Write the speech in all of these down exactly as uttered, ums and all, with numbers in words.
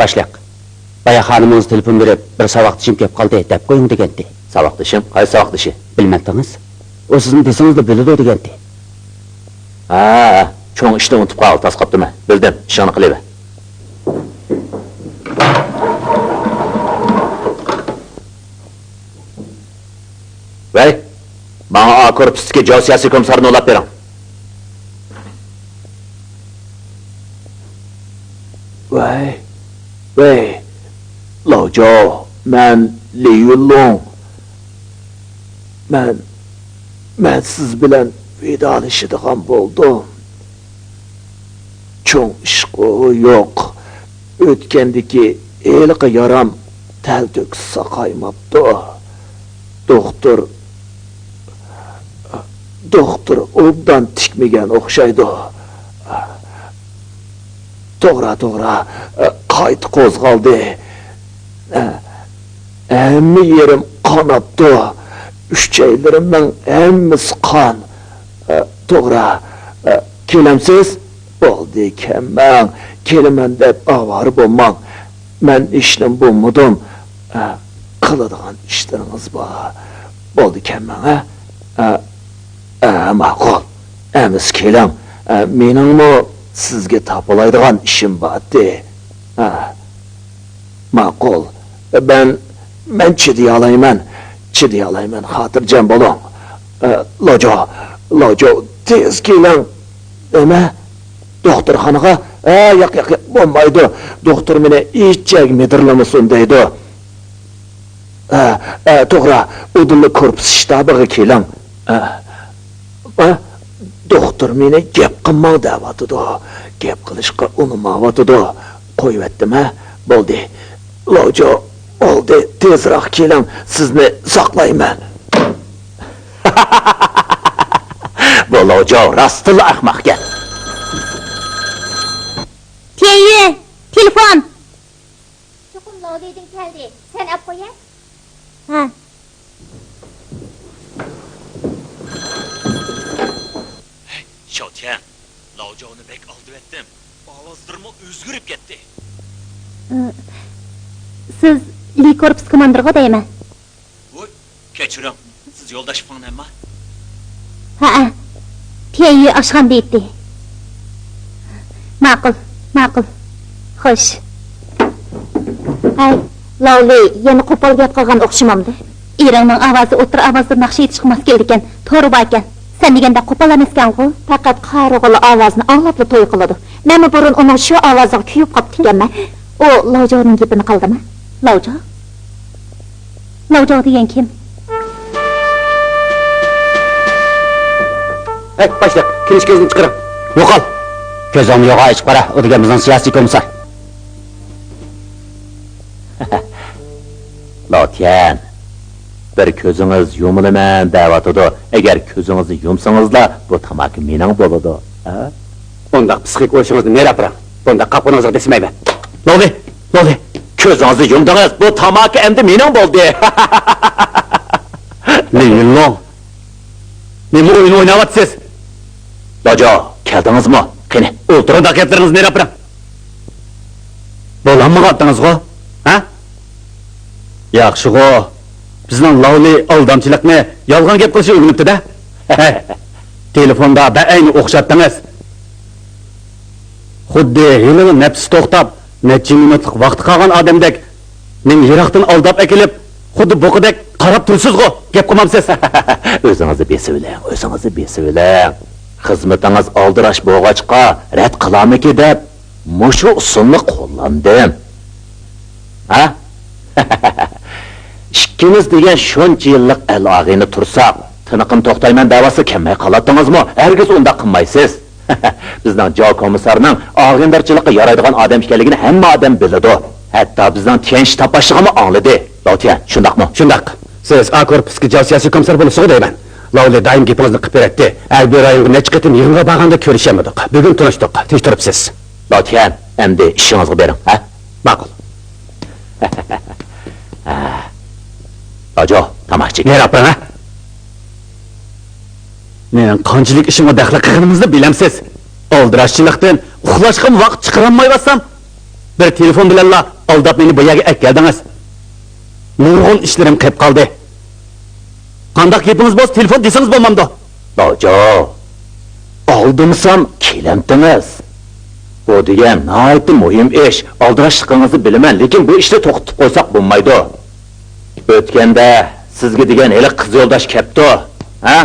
باشلىق، بايا خانىمىڭىز تېلېفون بېرىپ، بىر ساۋاقدىشىم كەپ قالدى، دەپ قويۇڭ دېگەنتى. ساۋاقدىشىم؟ قايسى ساۋاقدىشى؟ بىلمەمتىڭىز؟ ئۇ سىزنى دېسىڭىزلا بىلىدۇ دېگەنتى. ھە، چوڭ ئىشنى ئۇنتۇپ قالغىلى تاس قاپتىمەن. بىلدىم، ئىشىڭنى قىلىۋەر. ۋەي، ماڭا ئا كورپۇستىكى جاۋ سىياسىي كومىسسارنى ئۇلاپ بېرىڭ. ۋەي، ۋەي، لاۋجاۋ، مەن لى يۈنلۇڭ. مەن، مەن سىز بىلەن ۋىدالىشىدىغان بولدۇم. چوڭ ئىشقۇ يوق. ئۆتكەندىكى ھېلىقى يارام تەلتۆكۈس ساقايماپتۇ. دوختۇر، دوختۇر ئوبدان تىكمىگەن ئوخشايدۇ. توغرا، توغرا، قايتا قوزغالدى. ھەممە يېرىم قاناپتۇ. ئۈچەيلىرىمنىڭ ھەممىسى قان. توغرا، كېلەمسىز؟ بولدى، كەلمەڭ. كېلىمەن دەپ ئاۋارە بولماڭ. مەن ھېچنېمە بولمىدىم. قىلىدىغان ئىشلىرىڭىز بار. بولدى، كەلمەڭ، ھە؟ ھە، ھە، ماقۇل. ئەمىسە كېلىڭ. ھە، مېنىڭمۇ سىزگە تاپىلايدىغان ئىشىم بارتى. ھە، ماقۇل. مەن، مەن چىدىيالايمەن. چىدىيالايمەن، خاتىرجەم بولۇڭ. ھە، لوجو، لوجو، تېز كېلىڭ. نېمە؟ دوختۇرخانىغا؟ ھە، ياق، ياق، ياق، بولمايدۇ. دوختۇر مېنى ھېچ يەرگە مىدىرلىمىسۇن دەيدۇ. ھە، ھە، توغرا، ئۇدۇللا كورپۇس شتابىغا كېلىڭ. ھە. ھە؟ دوختۇر مېنى گەپ قىلماڭ دەۋاتىدۇ. گەپ قىلىشقا ئۇنىماۋاتىدۇ. قويۇۋەتتىم، ھە؟ بولدى. لوجو، بولدى، تېزراق كېلىڭ، سىزنى ساقلايمەن. بۇ لوجو راستتىنلا ئەخمەقكەن. تيەنيۈ، تېلېفون. چوقۇم لاۋلىدىن كەلدى. سەن ئەپ قويە. ھە. ھەي، شاۋتيەن، لاۋجاۋنى بەك ئالدىۋەتتىم. ئاۋازلىرىمۇ ئۆزگىرىپ كەتتى. ئى، سىز لى كورپۇس كوماندىرغۇ دەيمەن. ۋوي، كەچۈرۈڭ، سىز يولداش فېڭنەنما؟ ھەئە، تيەنيۈ ئاشخانىدا ئىدى. ماقۇل، ماقۇل. خوش. ھەي، لاۋلى يەنە قوپال گەپ قىلغان ئوخشىمامدۇ؟ ئېرىڭنىڭ ئاۋازى ئوتتۇرا ئاۋازدا ناخشا ئېيتىشقا ماس كېلىدىكەن. تورى باركەن. سەن دېگەندەك قوپال ئەمەسكەنغۇ؟ پەقەت قارىغۇلا ئاۋازىنى ئاڭلاپلا توي قىلىدۇ. مەنمۇ بۇرۇن ئۇنىڭ شۇ ئاۋازىغا كۆيۈپ قاپتىكەنمەن. ئۇ لاۋجاۋنىڭ گېپىنى قىلدىمۇ؟ لاۋجاۋ؟ لاۋجاۋ دېگەن كىم؟ ھەي، باشلىق، كىرىش كۆزىنى چىقىرىڭ. يوقال! كۆزۈڭنى يوغان ئېچىپ قارا، ئۇ دېگەن بىزنىڭ سىياسىي كومىسسار. لاۋتيەن، بىر كۆزىڭىز يۇمۇلىمەن دەۋاتىدۇ. ئەگەر كۆزىڭىزنى يۇمسىڭىزلا، بۇ تاماكا مېنىڭ بولىدۇ. ھە؟ ئۇنداق پىسخىك ئۇرۇشىڭىزنى نېرى ئاپىرىڭ. بۇنداق قاپىقىڭىزغا دېسىمەيمەن. لاۋلى، لاۋلى. كۆزىڭىزنى يۇمدىڭىز، بۇ تاماكا ئەمدى مېنىڭ بولدى. لى يۈنلۇڭ، نېمە ئويۇن ئويناۋاتىسىز؟ لاجاۋ، كەلدىڭىزمۇ؟ قېنى، ئولتۇرۇڭ، گەپلىرىڭىزنى نېرى ئاپىرىڭ. بولالمىغانتىڭىزغۇ؟ ھە؟ ياخشىغۇ، بىزنىڭ لاۋلى ئالدامچىلىقنى، يالغان گەپ قىلىشنى ئۆگىنىپتۇ-دە. تېلېفوندا بەئەينى ئوخشاتتىڭىز. خۇددى ھېلىلا نەپىسى توختاپ، نەچچە مىنۇتلۇق ۋاقتى قالغان ئادەمدەك، مېنى يىراقتىن ئالداپ ئەكېلىپ، خۇددى بۇقىدەك قاراپ تۇرىسىزغۇ، گەپ قىلمامسىز؟ ئۆزىڭىزنى بېسىۋېلىڭ، ئۆزىڭىزنى بېسىۋېلىڭ. خىزمىتىڭىز ئالدىراش بولغاچقا، رەت قىلارمىكى دەپ، مۇشۇ ئۇسۇلنى قوللاندىم. ھە؟ ئىككىمىز دېگەن شۇنچە يىللىق ئەل ئاغىنە تۇرساق، تىنىقىم توختايمەن دەۋاتسا كەلمەي قالاتتىڭىزمۇ؟ ھەرگىز ئۇنداق قىلمايسىز. بىزنىڭ جاۋ كومىسسارنىڭ ئاغىنىدارچىلىققا يارايدىغان ئادەم ئىكەنلىكىنى ھەممە ئادەم بىلىدۇ. ھەتتا بىزنىڭ تيەن شتاب باشلىقىمۇ ئاڭلىدى. لاۋتيەن، شۇنداقمۇ؟ شۇنداق. سىز ئا كورپۇستىكى جاۋ سىياسىي كومىسسار بولىسىغۇ دەيمەن. لاۋلى دائىم گېپىڭىزنى قىلىپ بېرەتتى. ھەربىي رايونغا نەچچە قېتىم يىغىنغا بارغاندا كۆرۈشەلمىدۇق. بۈگۈن تونۇشتۇق. تىنچ تۇرۇپسىز. لاۋتيەن، ئەمدى ئىشىڭىزغا بېرىڭ، ھە؟ ماقۇل. ھە. لاجو، تاماكا چېكىڭ. نېرى ئاپىرىڭ، ھە؟ مېنىڭ قانچىلىك ئىشىمغا دەخلى قىلغىنىڭىزنى بىلەمسىز. ئالدىراشچىلىقتىن ئۇخلاشقىمۇ ۋاقىت چىقىرالمايۋاتسام، بىر تېلېفون بىلەنلا ئالداپ مېنى بۇ يەرگە ئەكەلدىڭىز. نۇرغۇن ئىشلىرىم قېپ قالدى. قانداق گېپىڭىز بولسا تېلېفون دېسىڭىز بولمامدۇ؟ لاجا، ئالدىمىسام كېلەمتىڭىز؟ بۇ دېگەن ناھايىتى مۇھىم ئىش. ئالدىراشلىقىڭىزنى بىلىمەن، لېكىن بۇ ئىشنى توختىتىپ قويساق بولمايدۇ. ئۆتكەندە سىزگە دېگەن ھېلىقى قىز يولداش كەپتۇ، ھە؟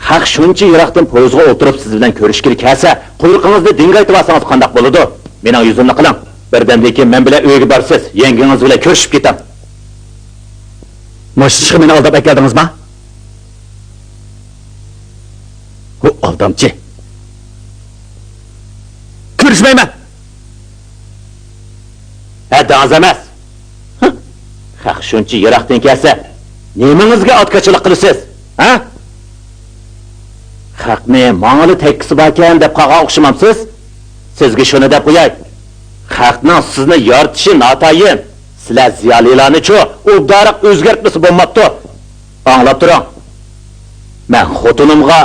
خەق شۇنچە يىراقتىن پويىزغا ئولتۇرۇپ سىز بىلەن كۆرۈشكىلى كەلسە، قۇيرۇقىڭىزنى دىڭگايتىۋالسىڭىز قانداق بولىدۇ؟ مېنىڭ يۈزۈمنى قىلىڭ. بىردەمدىن كېيىن مەن بىلەن ئۆيگە بارىسىز، يەڭگىڭىز بىلەن كۆرۈشۈپ كېتىڭ. ماشىنا ئىشىغا مېنى ئالداپ ئەكەلدىڭىزما؟ بۇ ئالدامچى. كۆرۈشمەيمەن. ھە، دەڭزەمەس. خەق شۇنچە يىراقتىن كەلسە، نېمىڭىزگە ئاتكاچىلىق قىلىسىز؟ ھە؟ خەقنى ماڭىلا تەككىسى باركەن دەپ قالغان ئوخشىمامسىز؟ سىزگە شۇنى دەپ قوياي. خەقنىڭ سىزنى يارىتىشى ناتايىن. سىلەر زىيالىيلارنىچۇ ئوبدانراق ئۆزگەرتمىسە بولماپتۇ. ئاڭلاپ تۇرۇڭ. مەن خوتۇنۇمغا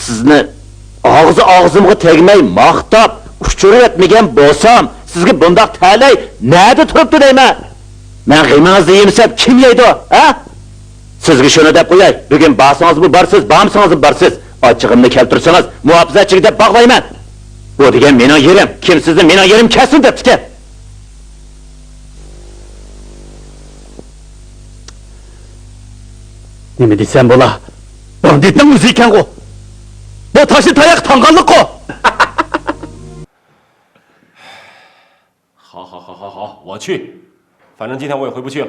سىزنى ئاغزى ئاغزىمغا تەگمەي ماختاپ ئۇچۇرۇۋەتمىگەن بولسام، سىزگە بۇنداق تەلەي نەدە تۇرۇپتۇ دەيمەن. مەن غېمىڭىزنى يېمىسەم، كىم يەيدۇ، ھە؟ سىزگە شۇنى دەپ قوياي، بۈگۈن بارسىڭىزمۇ بارسىز، بارمىسىڭىزمۇ بارسىز. ئاچچىقىمنى كەلتۈرسىڭىز، مۇھاپىزەتچىگە دەپ باغلايمەن. بۇ دېگەن مېنىڭ يېرىم. كىم سىزنى مېنىڭ يېرىم كەلسۇن دەپتىكەن؟ نېمە دېسەم بولا؟ باندىتنىڭ ئۆزى ئىكەنغۇ! بۇ تاشنى تاياققا تاڭغانلىققۇ! 好好好好好，我去，反正今天我也回不去了。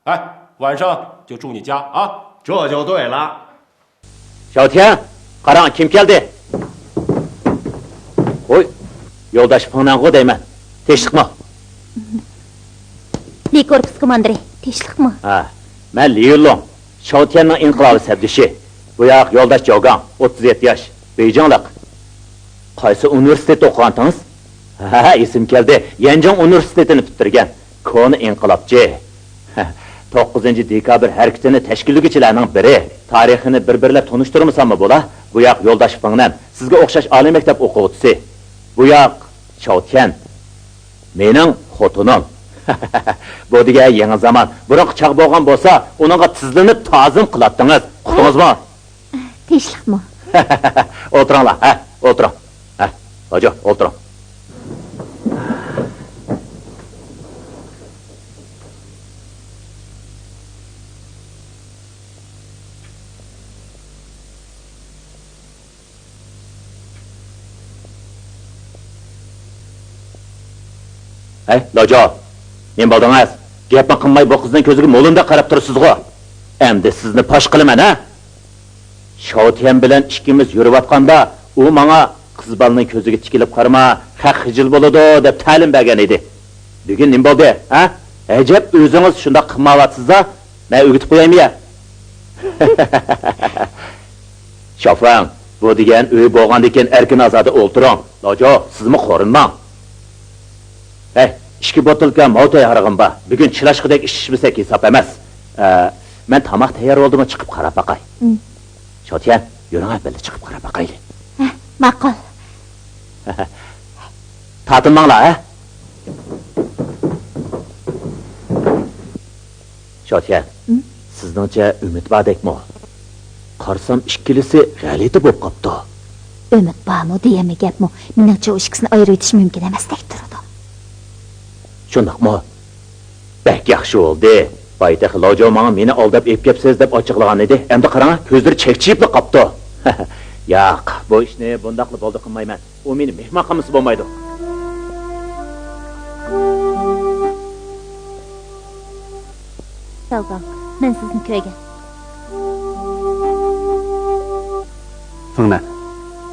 哎，晚上就住你家啊。这就对了。 شاۋتيەن، قاراڭ، كىم كەلدى؟ ۋوي، يولداش فېڭنەنغۇ دەيمەن. تىنچلىقمۇ؟ لى كورپۇس كوماندىرى، تىنچلىقمۇ؟ ھە، مەن لى يۈنلۇڭ، شاۋتيەننىڭ ئىنقىلابىي سەپدىشى. بۇ ياق يولداش جاۋگاڭ، ئوتتۇز يەتتە ياش، بېيجىڭلىق. قايسى ئۇنىۋېرسىتېتتا ئوقۇغانتىڭىز؟ ھە، ئېسىمگە كەلدى، يەنجىڭ ئۇنىۋېرسىتېتىنى پۈتتۈرگەن. كونا ئىنقىلابچى. توققۇزىنچى دېكابىر ھەرىكىتىنى تەشكىللىگۈچىلەرنىڭ بىرى. تارىخىنى بىر-بىرلەپ تونۇشتۇرمىساممۇ بولا؟ بۇ ياق يولداش فېڭنەن، سىزگە ئوخشاش ئالىي مەكتەپ ئوقۇغۇچىسى. بۇ ياق چاۋتيەن. مېنىڭ خوتۇنۇم. بۇ دېگەن يېڭى زامان. بۇرۇنقى چاغ بولغان بولسا، ئۇنىڭغا تىزلىنىپ تازىم قىلاتتىڭىز. ئۇقتىڭىزمۇ؟ تىنچلىقمۇ؟ ئولتۇرۇڭلار، ھە، ئولتۇرۇڭ. ھە، ھاجۇ، ئولتۇرۇڭ. ھەي، لاجاۋ، نېمە بولدىڭىز؟ گەپمۇ قىلماي بۇ قىزنىڭ كۆزىگە مولۇندەك قاراپ تۇرىسىزغۇ. ئەمدى سىزنى پاش قىلىمەن، ھە؟ شاۋتيەن بىلەن ئىككىمىز يۈرۈۋاتقاندا، ئۇ ماڭا، «قىز بالىنىڭ كۆزىگە تىكىلىپ قارىما، خەق خىجىل بولىدۇ» دەپ تەلىم بەرگەن ئىدى. بۈگۈن نېمە بولدى، ھە؟ ئەجەب ئۆزىڭىز شۇنداق قىلمايۋاتىسىز-ھە؟ مەن ئۆگىتىپ قويايمۇ يا؟ شافاڭ، بۇ دېگەن ئۆي بولغاندىكىن ئەركىن ئازادە ئولتۇرۇڭ. لاجاۋ، سىزمۇ خورۇنماڭ. ھەي، ئىككى بوتۇلكا ماۋتەي ھارىغىم بار. بۈگۈن چىلاشقۇدەك ئىچىشمىسەك ھېساب ئەمەس. ئە، مەن تاماق تەييار بولدىمۇ، چىقىپ قاراپ باقاي. ئىم. شاۋتيەن، يۈرۈڭە، بىللە چىقىپ قاراپ باقايلى. ھە، ماقۇل. تارتىنماڭلار، ھە؟ شاۋتيەن، ئىم؟ سىزنىڭچە ئۈمىد باردەكمۇ؟ قارىسام، ئىككىلىسى غەلىتە بولۇپ قاپتۇ. ئۈمىد بارمۇ دېگەنمۇ گەپمۇ؟ مېنىڭچە، ئۇ ئىككىسىنى ئايرىۋېتىش مۇمكىن ئەمەستەك تۇرىدۇ. شۇنداقمۇ؟ بەك ياخشى بولدى. بايتەخت لاجاۋ ماڭا «مېنى ئالداپ ئېلىپ كەپسىز» دەپ ئاچچىقلىغان ئىدى. ئەمدى قاراڭا، كۆزلىرى چەكچىيىپلا قاپتۇ. ياق، بۇ ئىشنى بۇنداقلا بولدى قىلمايمەن. ئۇ مېنى مېھمان قىلمىسا بولمايدۇ. ساۋگاڭ، مەن سىزنى كۆرگەن. فېڭنەن،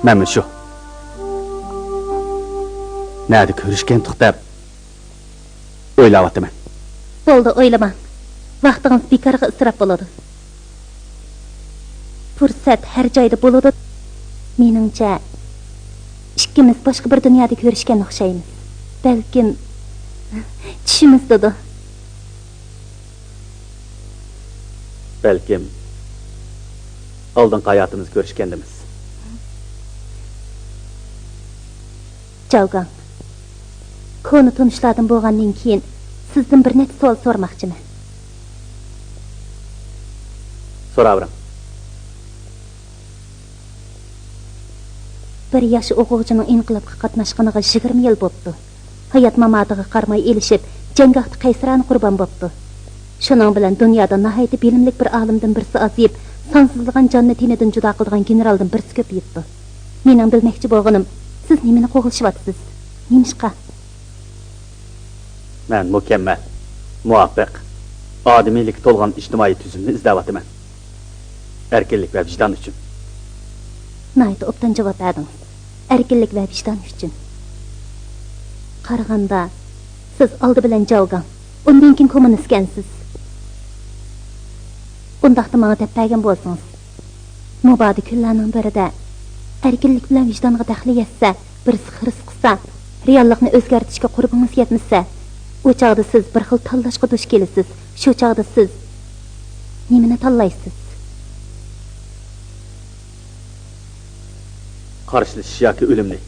مەنمۇ شۇ. نەدە كۆرۈشكەنتۇق دەپ ئويلاۋاتىمەن. بولدى، ئويلىماڭ. ۋاقتىڭىز بىكارغا ئىسراپ بولىدۇ. پۇرسەت ھەر جايدا بولىدۇ. مېنىڭچە، ئىككىمىز باشقا بىر دۇنيادا كۆرۈشكەن ئوخشايمىز. بەلكىم، چۈشىمىزدىدۇ. بەلكىم، ئالدىنقى ھاياتىمىزدا كۆرۈشكەندىمىز. جاۋگاڭ، كونا تونۇشلاردىن بولغاندىن كېيىن، سىزدىن بىر نەچچە سوئال سورىماقچىمەن. سوراۋېرىڭ. بىر ياش ئوقۇغۇچىنىڭ ئىنقىلابقا قاتناشقىنىغا يىگىرمە يىل بوپتۇ. ھايات-ماماتىغا قارىماي ئېلىشىپ، جەڭگاھتا قەيسەرانە قۇربان بوپتۇ. شۇنىڭ بىلەن دۇنيادا ناھايىتى بىلىملىك بىر ئالىمدىن بىرسى ئازىيىپ، سانسىزلىغان جاننى تېنىدىن جۇدا قىلىدىغان گېنېرالدىن بىرسى كۆپىيىپتۇ. مېنىڭ بىلمەكچى بولغىنىم، سىز نېمىنى قوغلىشىۋاتىسىز؟ نېمىشقا؟ مەن مۇكەممەل، مۇۋاپىق، ئادىمىيلىككە تولغان ئىجتىمائىي تۈزۈمنى ئىزدەۋاتىمەن. ئەركىنلىك ۋە ۋىجدان ئۈچۈن. ناھايىتى ئوبدان جاۋاب بەردىڭىز. ئەركىنلىك ۋە ۋىجدان ئۈچۈن. قارىغاندا، سىز ئالدى بىلەن جاۋگاڭ، ئۇندىن كېيىن كوممۇنىستكەنسىز. ئۇنداقتا ماڭا دەپ بەرگەن بولسىڭىز، مۇبادا كۈنلەرنىڭ بىرىدە ئەركىنلىك بىلەن ۋىجدانغا دەخلى يەتسە، بىرسى خىرىس قىلسا، رېئاللىقنى ئۆزگەرتىشكە قۇربىڭىز يەتمىسە، ئۇ چاغدا سىز بىر خىل تاللاشقا دۇچ كېلىسىز. شۇ چاغدا سىز نېمىنى تاللايسىز؟ قارشىلىشىش ياكى ئۆلۈمنى.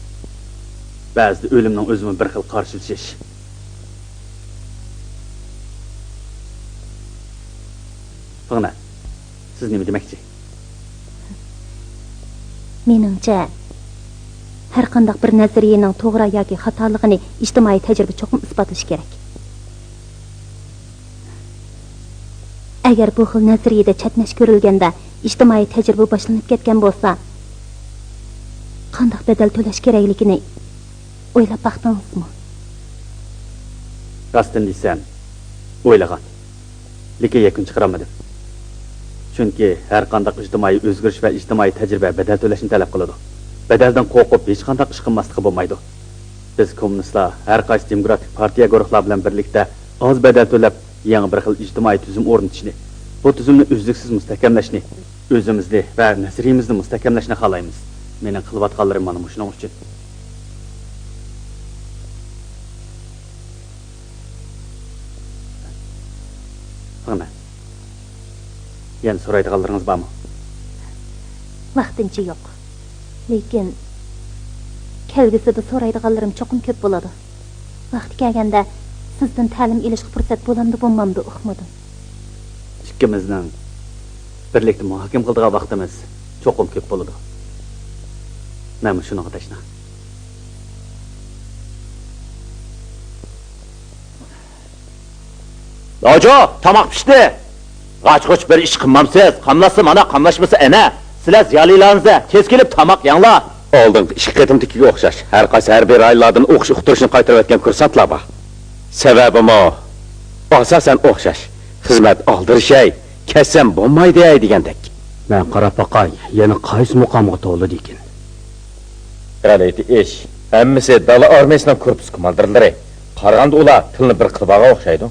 بەزىدە ئۆلۈمنىڭ ئۆزىمۇ بىر خىل قارشىلىشىش. فېڭنەن، سىز نېمە دېمەكچى؟ مېنىڭچە، ھەرقانداق بىر نەزەرىيەنىڭ توغرا ياكى خاتالىقىنى ئىجتىمائىي تەجرىبە چوقۇم ئىسپاتلىشى كېرەك. ئەگەر بۇ خىل نەزەرىيەدە چەتنەش كۆرۈلگەندە، ئىجتىمائىي تەجرىبە باشلىنىپ كەتكەن بولسا، قانداق بەدەل تۆلەش كېرەكلىكىنى ئويلاپ باقتىڭىزمۇ؟ راستىنى دېسەم، ئويلىغان. لېكىن يەكۈن چىقىرالمىدىم. چۈنكى ھەرقانداق ئىجتىمائىي ئۆزگىرىش ۋە ئىجتىمائىي تەجرىبە بەدەل تۆلەشنى تەلەپ قىلىدۇ. بەدەلدىن قورقۇپ ھېچقانداق ئىش قىلماسلىققا بولمايدۇ. بىز كوممۇنىستلار ھەر قايسى دېموكراتىك پارتىيە، گۇرۇھلار بىلەن بىرلىكتە ئاز بەدەل تۆلەپ، يېڭى بىر خىل ئىجتىمائىي تۈزۈم ئورنىتىشنى، بۇ تۈزۈمنى ئۈزلۈكسىز مۇستەھكەملەشنى، ئۆزىمىزنى ۋە نەزەرىيىمىزنى مۇستەھكەملەشنى خالايمىز. مېنىڭ قىلىۋاتقانلىرىم مانا مۇشۇنىڭ ئۈچۈن. فېڭنەن، يەنە سورايدىغانلىرىڭىز بارمۇ؟ ۋاقتىنچە يوق. لېكىن كەلگۈسىدە سورايدىغانلىرىم چوقۇم كۆپ بولىدۇ. ۋاقتى كەلگەندە سىزدىن تەلىم ئېلىشقا پۇرسەت بولامدۇ، بولمامدۇ ئۇقمىدىم. ئىككىمىزنىڭ بىرلىكتە مۇھاكىمە قىلىدىغان ۋاقتىمىز چوقۇم كۆپ بولىدۇ. مەنمۇ شۇنىڭغا تەشنا. لاجۇ، تاماق پىشتى. غاچ-غۇچ بىر ئىش قىلمامسىز. قاملاشسا مانا، قاملاشمىسا ئەنە. سىلەر زىيالىيلارنىز-دە، تېز كېلىپ تاماق يەڭلار. ئالدىنقى ئىككى قېتىمدىكىگە ئوخشاش، ھەر قايسى ھەربىي رايونلاردىن ئوقۇش ئۇقتۇرۇشنى قايتۇرۇۋەتكەن كۇرسانتلار بار. سەۋەبىمۇ ئاساسەن ئوخشاش. خىزمەت ئالدىرىشەي، كەتسەم بولمايدۇ دېگەندەك. مەن قاراپ باقاي، يەنە قايسى مۇقامغا تولىدىكىن؟ غەلىتە ئىش. ھەممىسى دالا ئارمىيەسىنىڭ كورپۇس كوماندىرلىرى. قارىغاندا ئۇلار تىلنى بىر قىلىۋالغان ئوخشايدۇ.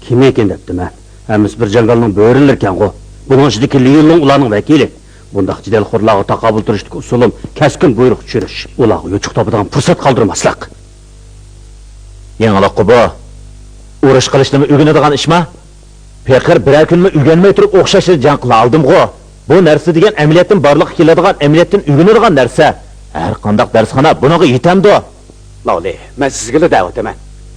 كىم ئىكەن دەپتىمەن. ھەممىسى بىر جاڭگالنىڭ بۆرىلىرىكەنغۇ. بۇنىڭ ئىچىدىكى ليۇنلۇڭ ئۇلارنىڭ ۋەكىلى. بۇنداق جېدەلخورلارغا تاقابىل تۇرۇشتىكى ئۇسۇلۇم كەسكىن بۇيرۇق چۈشۈرۈش. ئۇلارغا يوچۇق تاپىدىغان پۇرسەت قالدۇرماسلىق. يېڭىلىققۇ بۇ. ئۇرۇش قىلىشنىمۇ ئۆگىنىدىغان ئىشما؟ پېقىر بىرەر كۈنمۇ ئۆگەنمەي تۇرۇپ ئوخشاشلا جەڭ قىلالىدىمغۇ؟ بۇ نەرسە دېگەن ئەمەلىيەتتىن بارلىققا كېلىدىغان، ئەمەلىيەتتىن ئۆگىنىدىغان نەرسە. ھەر قانداق دەرسخانا بۇنىڭغا يېتەمدۇ؟ لاۋلى، مەن سىزگىلا دەۋاتىمەن.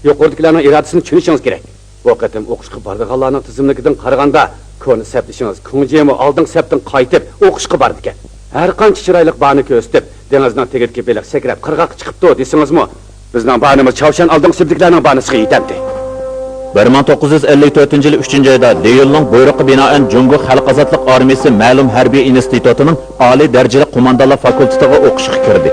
يۇقىرىدىكىلەرنىڭ ئىرادىسىنى چۈشىنىشىڭىز كېرەك. بۇ قېتىم ئوقۇشقا بارىدىغانلارنىڭ تىزىملىكىدىن قارىغاندا، كونا سەپدىشىڭىز كۇڭجىمۇ ئالدىنقى سەپتىن قايتىپ ئوقۇشقا بارىدىكەن. ھەر قانچە چىرايلىق بانى كۆرسىتىپ، دېڭىزنىڭ تېگىدىكى بېلىق سەكرەپ قىرغاققا چىقىپتۇ دېسىڭىزمۇ، بىزنىڭ بانىمىز چاۋشيەن ئالدىنقى سېپىدىكىلەرنىڭ بانىسىغا يېتەمدى. بىر مىڭ توققۇز يۈز ئەللىك تۆتىنچى يىلى ئۈچىنچى ئايدا ليۇنلۇڭ بۇيرۇقى بىنائەن جۇڭگو خەلق ئازادلىق ئارمىيىسى مەلۇم ھەربىي ئىنستىتۇتىنىڭ ئالىي دەرىجىلىك قوماندانلار فاكۇلتېتىغا ئوقۇشقا كىردى.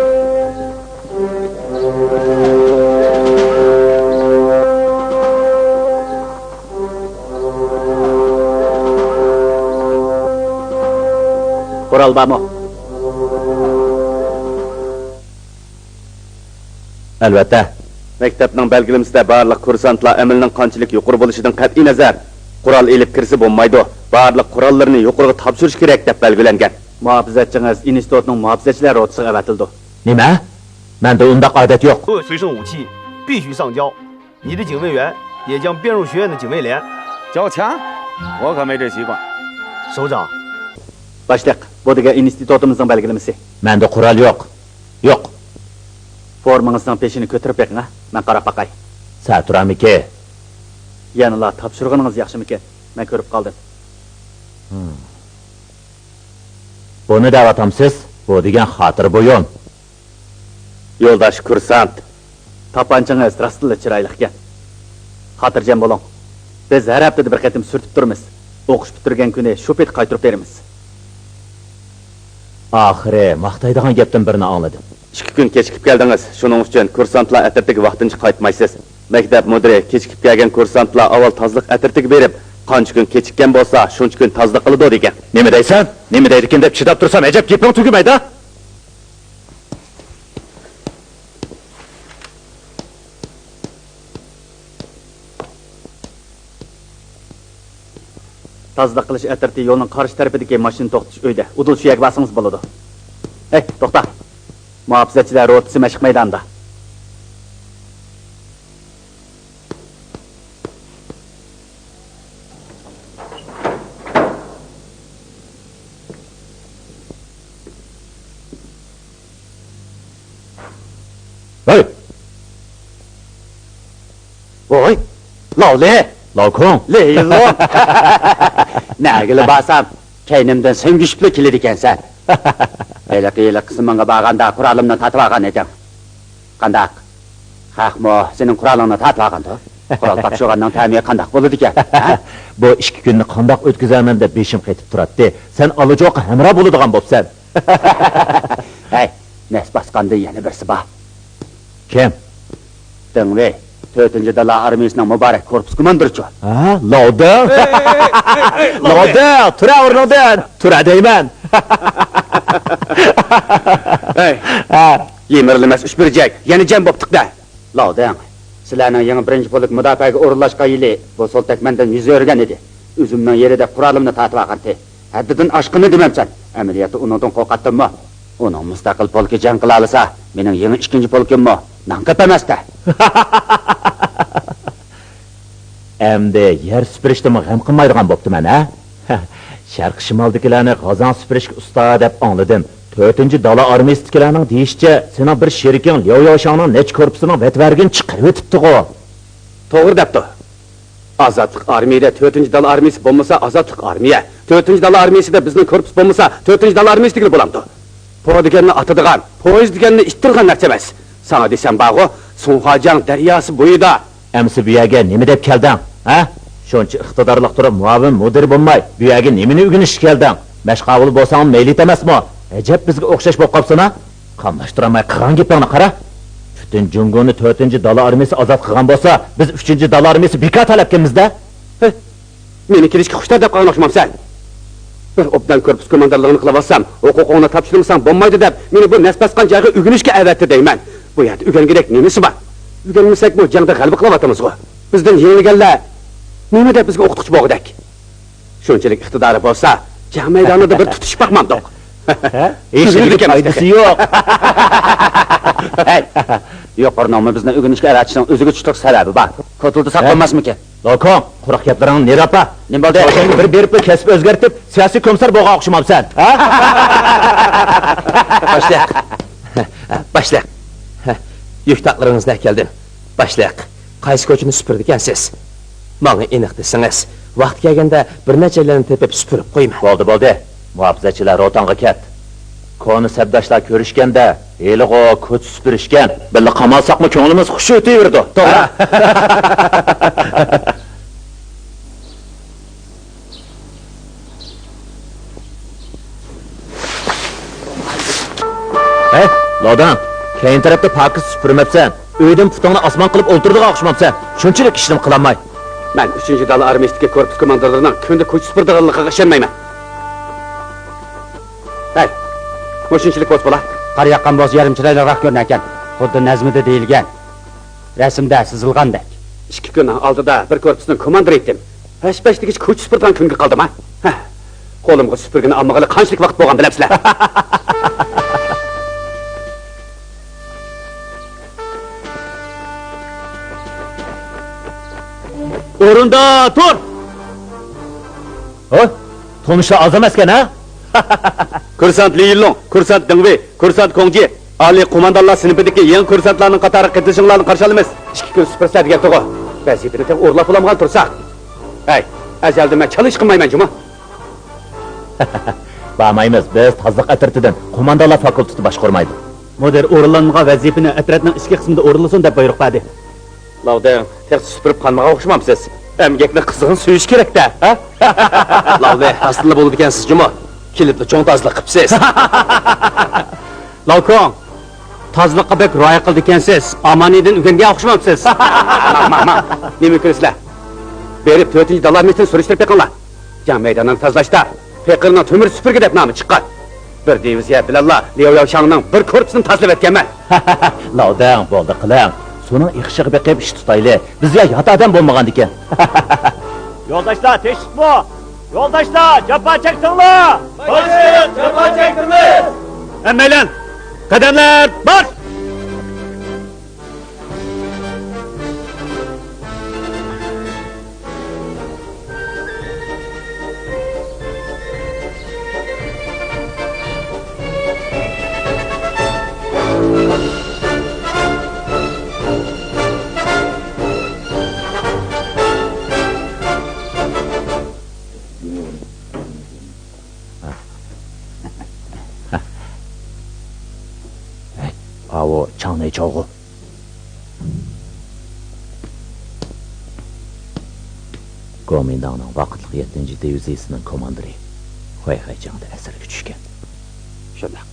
قورال بارمۇ؟ ئەلۋەتتە. مەكتەپنىڭ بەلگىلىمىسىدە بارلىق كۇرسانتلار ئەمەلنىڭ قانچىلىك يۇقىرى بولۇشىدىن قەتئىينەزەر، قورال ئېلىپ كىرسە بولمايدۇ، بارلىق قوراللىرىنى يۇقىرىغا تاپشۇرۇش كېرەك، دەپ بەلگىلەنگەن. مۇھاپىزەتچىڭىز ئىنستىتۇتنىڭ مۇھاپىزەتچىلەر روتىسىغا ئەۋەتىلىدۇ. نېمە؟ مەندە ئۇنداق ئادەت يوق. 随身武器必须上交。 你的警卫员也将编入学院的警卫连。交枪？我可没这习惯。首长。باشلىق، بۇ دېگەن ئىنستىتۇتىمىزنىڭ بەلگىلىمىسى. مەندە قورال يوق. يوق. فورمىڭىزنىڭ پېشىنى كۆتۈرۈپ بېقىڭ، ھە. مەن قاراپ باقاي. سەتۇرامىكى. يەنىلا تاپشۇرغىنىڭىز ياخشىمىكىن؟ مەن كۆرۈپ قالدىم. ھىم. بۇنى دەۋاتامسىز؟ بۇ دېگەن خاتىرە بۇيۇم. يولداش كۇرسانت، تاپانچىڭىز راستتىنلا چىرايلىقكەن. خاتىرجەم بولۇڭ. بىز ھەر ھەپتىدە بىر قېتىم سۈرتۈپ تۇرىمىز. ئوقۇش پۈتتۈرگەن كۈنى شۇ پېتى قايتۇرۇپ بېرىمىز. ئاخىرى ماختايدىغان گەپتىن بىرنى ئاڭلىدىم. ئىككى كۈن كېچىكىپ كەلدىڭىز، شۇنىڭ ئۈچۈن كۇرسانتلار ئەترىتىگە ۋاقتىنچە قايتمايسىز. مەكتەپ مۇدىرى كېچىكىپ كەلگەن كۇرسانتلار ئاۋۋال تازىلىق ئەترىتىگە بېرىپ، قانچە كۈن كېچىككەن بولسا، شۇنچە كۈن تازىلىق قىلىدۇ دېگەن. نېمە دەيسەن؟ نېمە دەيدىكىن دەپ چىداپ تۇرسام، ئەجەب گېپىڭ تۈگىمەيدۇ. تازىلىق قىلىش ئەترىتى يولنىڭ قارشى تەرىپىدىكى ماشىنا توختىتىش ئۆيىدە. ئۇدۇل شۇ يەرگە بارسىڭىز بولىدۇ. ھەي، توختا! مۇھاپىزەتچىلەر روتىسى مەشىق مەيدانىدا. ھەي! ۋوي! لاۋلى! لاۋكۇڭ! لېيلۇ! نەگىلا بارسام، كەينىمدىن سۆڭگۈشۈپلا كېلىدىكەنسەن. ھېلىقى يىلى قىسىمىڭغا بارغاندا قورالىمنى تارتىۋالغان ئىدىڭ. قانداق؟ خەقمۇ سېنىڭ قورالىڭنى تارتىۋالغاندۇ؟ قورال تاپشۇرغاننىڭ تەمى قانداق بولىدىكەن، ھە؟ بۇ ئىككى كۈننى قانداق ئۆتكۈزەرمەن دەپ بېشىم قېتىپ تۇراتتى. سەن ئالىجوقا ھەمراھ بولىدىغان بوپسەن. ھەي، نەس باسقاندا يەنە بىرسى بار. كىم؟ دېڭ ۋېي، تۆتىنچى دالا ئارمىيىسىنىڭ مۇبارەك كورپۇس كوماندىرىچۇ. ھە، لاۋدېڭ؟ لاۋدېڭ، تۇرە ئورنۇڭدىن! تۇرە دەيمەن! ھەي، ھە. يىمىرىلمەس ئۈچ بۈرجەك، يەنە جەم بوپتۇق-دە! لاۋدېڭ، سىلەرنىڭ يېڭى بىرىنچى پولك مۇداپىئەگە ئورۇنلاشقان يىلى بۇ سولتەكمەندىن يۈز ئۆرۈگەن ئىدى. ئۈزۈمنىڭ يېرىدەك قورالىمنى تارتىۋالغانتى. ھەددىدىن ئاشقىنى دېمەمسەن. ئەمەلىيەتتە ئۇنىڭدىن قورقاتتىممۇ؟ ئۇنىڭ مۇستەقىل پولكى جەڭ قىلالىسا، مېنىڭ يېڭى ئىككىنچى پولكۇممۇ ناڭ كۆپەمەستە. ئەمدى يەر سۈپۈرۈشتىنمۇ غەم قىلمايدىغان بوپتىمەن، ھە؟ شەرقىي شىمالدىكىلەرنى غازاڭ سۈپۈرۈشكە ئۇستا دەپ ئاڭلىدىم. تۆتىنچى دالا ئارمىيىسىدىكىلەرنىڭ دېيىشىچە، سېنىڭ بىر شېرىكىڭ لياۋ ياۋشاڭنىڭ نەچچە كورپۇسىنىڭ ۋەتىۋەرگىنى چىقىرىۋېتىپتىغۇ. توغرا دەپتۇ. ئازادلىق ئارمىيىدە تۆتىنچى دالا ئارمىيىسى بولمىسا، ئازادلىق ئارمىيە. تۆتىنچى دالا ئارمىيىسىدە بىزنىڭ كورپۇس بولمىسا، تۆتىنچى دالا ئارمىيىسى دېگىلى بولامدۇ؟ پو دېگەننى ئاتىدىغان، پويىز دېگەننى ئىتتىرىدىغان نەرسە ئەمەس. ساڭا دېسەم بارغۇ، سۇڭخۇاجياڭ دەرياسى بويىدا. ئەمسە بۇ يەرگە نېمە دەپ كەلدىڭ، ھە؟ شۇنچە ئىقتىدارلىق تۇرۇپ، مۇئاۋىن مۇدىر بولماي، بۇ يەرگە نېمىنى ئۆگىنىشكە كەلدىڭ؟ مەشقاۋۇل بولساڭمۇ مەيلىتى ئەمەسمۇ؟ ئەجەب بىزگە ئوخشاش بولۇپ قاپسەن-ھە؟ قاملاشتۇرالماي قىلغان گېپىڭنى قارا. پۈتۈن جۇڭگونى تۆتىنچى دالا ئارمىيىسى ئازاد قىلغان بولسا، بىز ئۈچىنچى دالا ئارمىيىسى بىكار تەلەپكەنمىز-دە. ھە؟ مېنى كېلىشكە خۇش دەپ قالغان ئوخشىمامسەن؟ بىر ئوبدان كورپۇس كوماندىرلىقىنى قىلىۋالسام، ھوقۇقۇڭنى تاپشۇرمىساڭ بولمايدۇ دەپ، مېنى بۇ نەس باسقان جايغا ئۆگىنىشكە ئەۋەتتى دەيمەن. بۇ يەردە ئۆگەنگۈدەك نېمىسى بار؟ ئۆگەنمىسەكمۇ جەڭدە غەلىبە قىلىۋاتىمىزغۇ. بىزدىن يېڭىلگەنلەر نېمە دەپ بىزگە ئوقۇتقۇچى بولغۇدەك؟ شۇنچىلىك ئىقتىدارى بولسا، جەڭ مەيدانىدا بىر تۇتۇشۇپ باقمامدۇق؟ ھە؟ ھېچنېمىگە پايدىسى يوق. ھەي، يۇقىرىنىڭمۇ بىزنى ئۆگىنىشكە ئەۋەتىشىنىڭ ئۆزىگە چۈشلۈك سەۋەبى بار. كوتۇلدا ساقلانماسمىكىن؟ لوكۇڭ، قۇرۇق گەپلىرىڭنى نېرى ئاپا. نېمە بولدى؟ شوشاڭگە بىر بېرىپلا كەسىپ ئۆزگەرتىپ، سىياسىي كومىسسار بولغان ئوخشىمامسەن، ھە؟ باشلىق. باشلىق. يۈك تاقلىرىڭىزنى ئەكەلدىم. باشلىق، قايسى كوچىنى سۈپۈرىدىكەنسىز؟ ماڭا ئېنىق دېسىڭىز، ۋاقتى كەلگەندە بىر نەچچەيلەننى تېپىپ سۈپۈرۈپ قويىمەن. بولدى، بولدى. مۇھاپىزەتچىلەر روتاڭغا كەت. كونا سەپداشلار كۆرۈشكەندە، ھېلىغۇ كوچا سۈپۈرۈشكەن، بىللە قامالساقمۇ كۆڭلىمىز خۇش ئۆتۈۋېرىدۇ. توغرا. ھە؟ ھەي، لاداڭ، كەينى تەرەپتە پاكىز سۈپۈرمەپسەن. ئۆيدىن پۇتۇڭنى ئاسمان قىلىپ ئولتۇرىدىغان ئوخشىمامسەن. شۇنچىلىك ئىشنىمۇ قىلالماي. مەن ئۈچىنچى دالا ئارمىيىسىدىكى كورپۇس كوماندىرلىرىنىڭ كۈندە كوچا سۈپۈرىدىغانلىقىغا ئىشەنمەيمەن. ھەي، مۇشۇنچىلىك بولسا بولا. قار ياغقان بولسا يەرمۇ چىرايلىقراق كۆرۈنەركەن. خۇددى نەزمىدە دېيىلگەن. رەسىمدە سىزىلغاندەك. ئىككى كۈن ئالدىدا بىر كورپۇسنىڭ كوماندىرى ئىدىم. ھەش-پەش دېگۈچە كوچا سۈپۈرىدىغان كۈنگە قالدىم-ھە. ھە. قولۇمغا سۈپۈرگىنى ئالمىغىلى قانچىلىك ۋاقىت بولغان بىلەمسىلەر؟ ئورۇندا تۇر! ھە؟ تونۇشلار ئاز ئەمەسكەن، ھە؟ كۇرسانت لى يىنلۇڭ، كۇرسانت دېڭ ۋېي، كۇرسانت كوڭ جى. ئالىي قوماندانلار سىنىپىدىكى يېڭى كۇرسانتلارنىڭ قاتارىغا قېتىلىشىڭلارنى قارشى ئالىمىز. ئىككى كۈن سۈپۈرسىلەر دېگەنتىغۇ. ۋەزىپىنى تېخى ئورۇنلاپ بولالمىغان تۇرساق. ھەي، ئەزەلدىن مەن چالا ئىش قىلمايمەن جۇمۇ. بارمايمىز، بىز تازىلىق ئەترىتىدىن، قوماندانلار فاكۇلتېتى باشقۇرمايدۇ. مۇدىر ئورۇنلانمىغان ۋەزىپىنى ئەترەتنىڭ ئىچكى قىسمىدا ئورۇنلىسۇن دەپ بۇيرۇق بەردى. لاۋدىڭ، تېخىچە سۈپۈرۈپ قانمىغان ئوخشىمامسىز؟ ئەمگەكنى قىزغىن سۆيۈش كېرەك-دە، ھە؟ لاۋلى، راستتىنلا بولىدىكەنسىز جۇمۇ. كېلىپلا چوڭ تازىلىق قىپسىز. لاۋكوڭ، تازىلىققا بەك رىئايە قىلىدىكەنسىز. ئامانىدىن ئۆگەنگەن ئوخشىمامسىز؟ ماڭ، ماڭ، ماڭ. نېمە كۆرىسىلەر؟ بېرىپ تۆتىنچى دالا ئارمىيىسىدىن سۈرۈشتۈرۈپ بېقىڭلار. جەڭ مەيدانىنى تازىلاشتا پېقىرنىڭ تۆمۈر سۈپۈرگە دەپ نامى چىققان. بىر دىۋىزىيە بىلەنلا لياۋ ياۋشاڭنىڭ بىر كورپۇسىنى تازىلاۋەتكەنمەن. لاۋدەڭ، بولدى قىلىڭ. سۇنىڭ ئېقىشىغا بېقىپ ئىش تۇتايلى. بىز يا يات ئادەم بولمىغاندىكىن. يولداشلار، تىنچلىقمۇ؟ يولداشلار، جاپا چەكتىڭلار! باشلىق، جاپا چەكتىڭلار! ھەممەيلەن، قەدەملەر مارش! ئاۋۇ چاڭ نەيچاۋغۇ. گومىنداڭنىڭ ۋاقىتلىق يەتتىنچى دىۋىزىيىسىنىڭ كوماندىرى خۇەيخەي جەڭدە ئەسىرگە چۈشكەن. شۇنداق.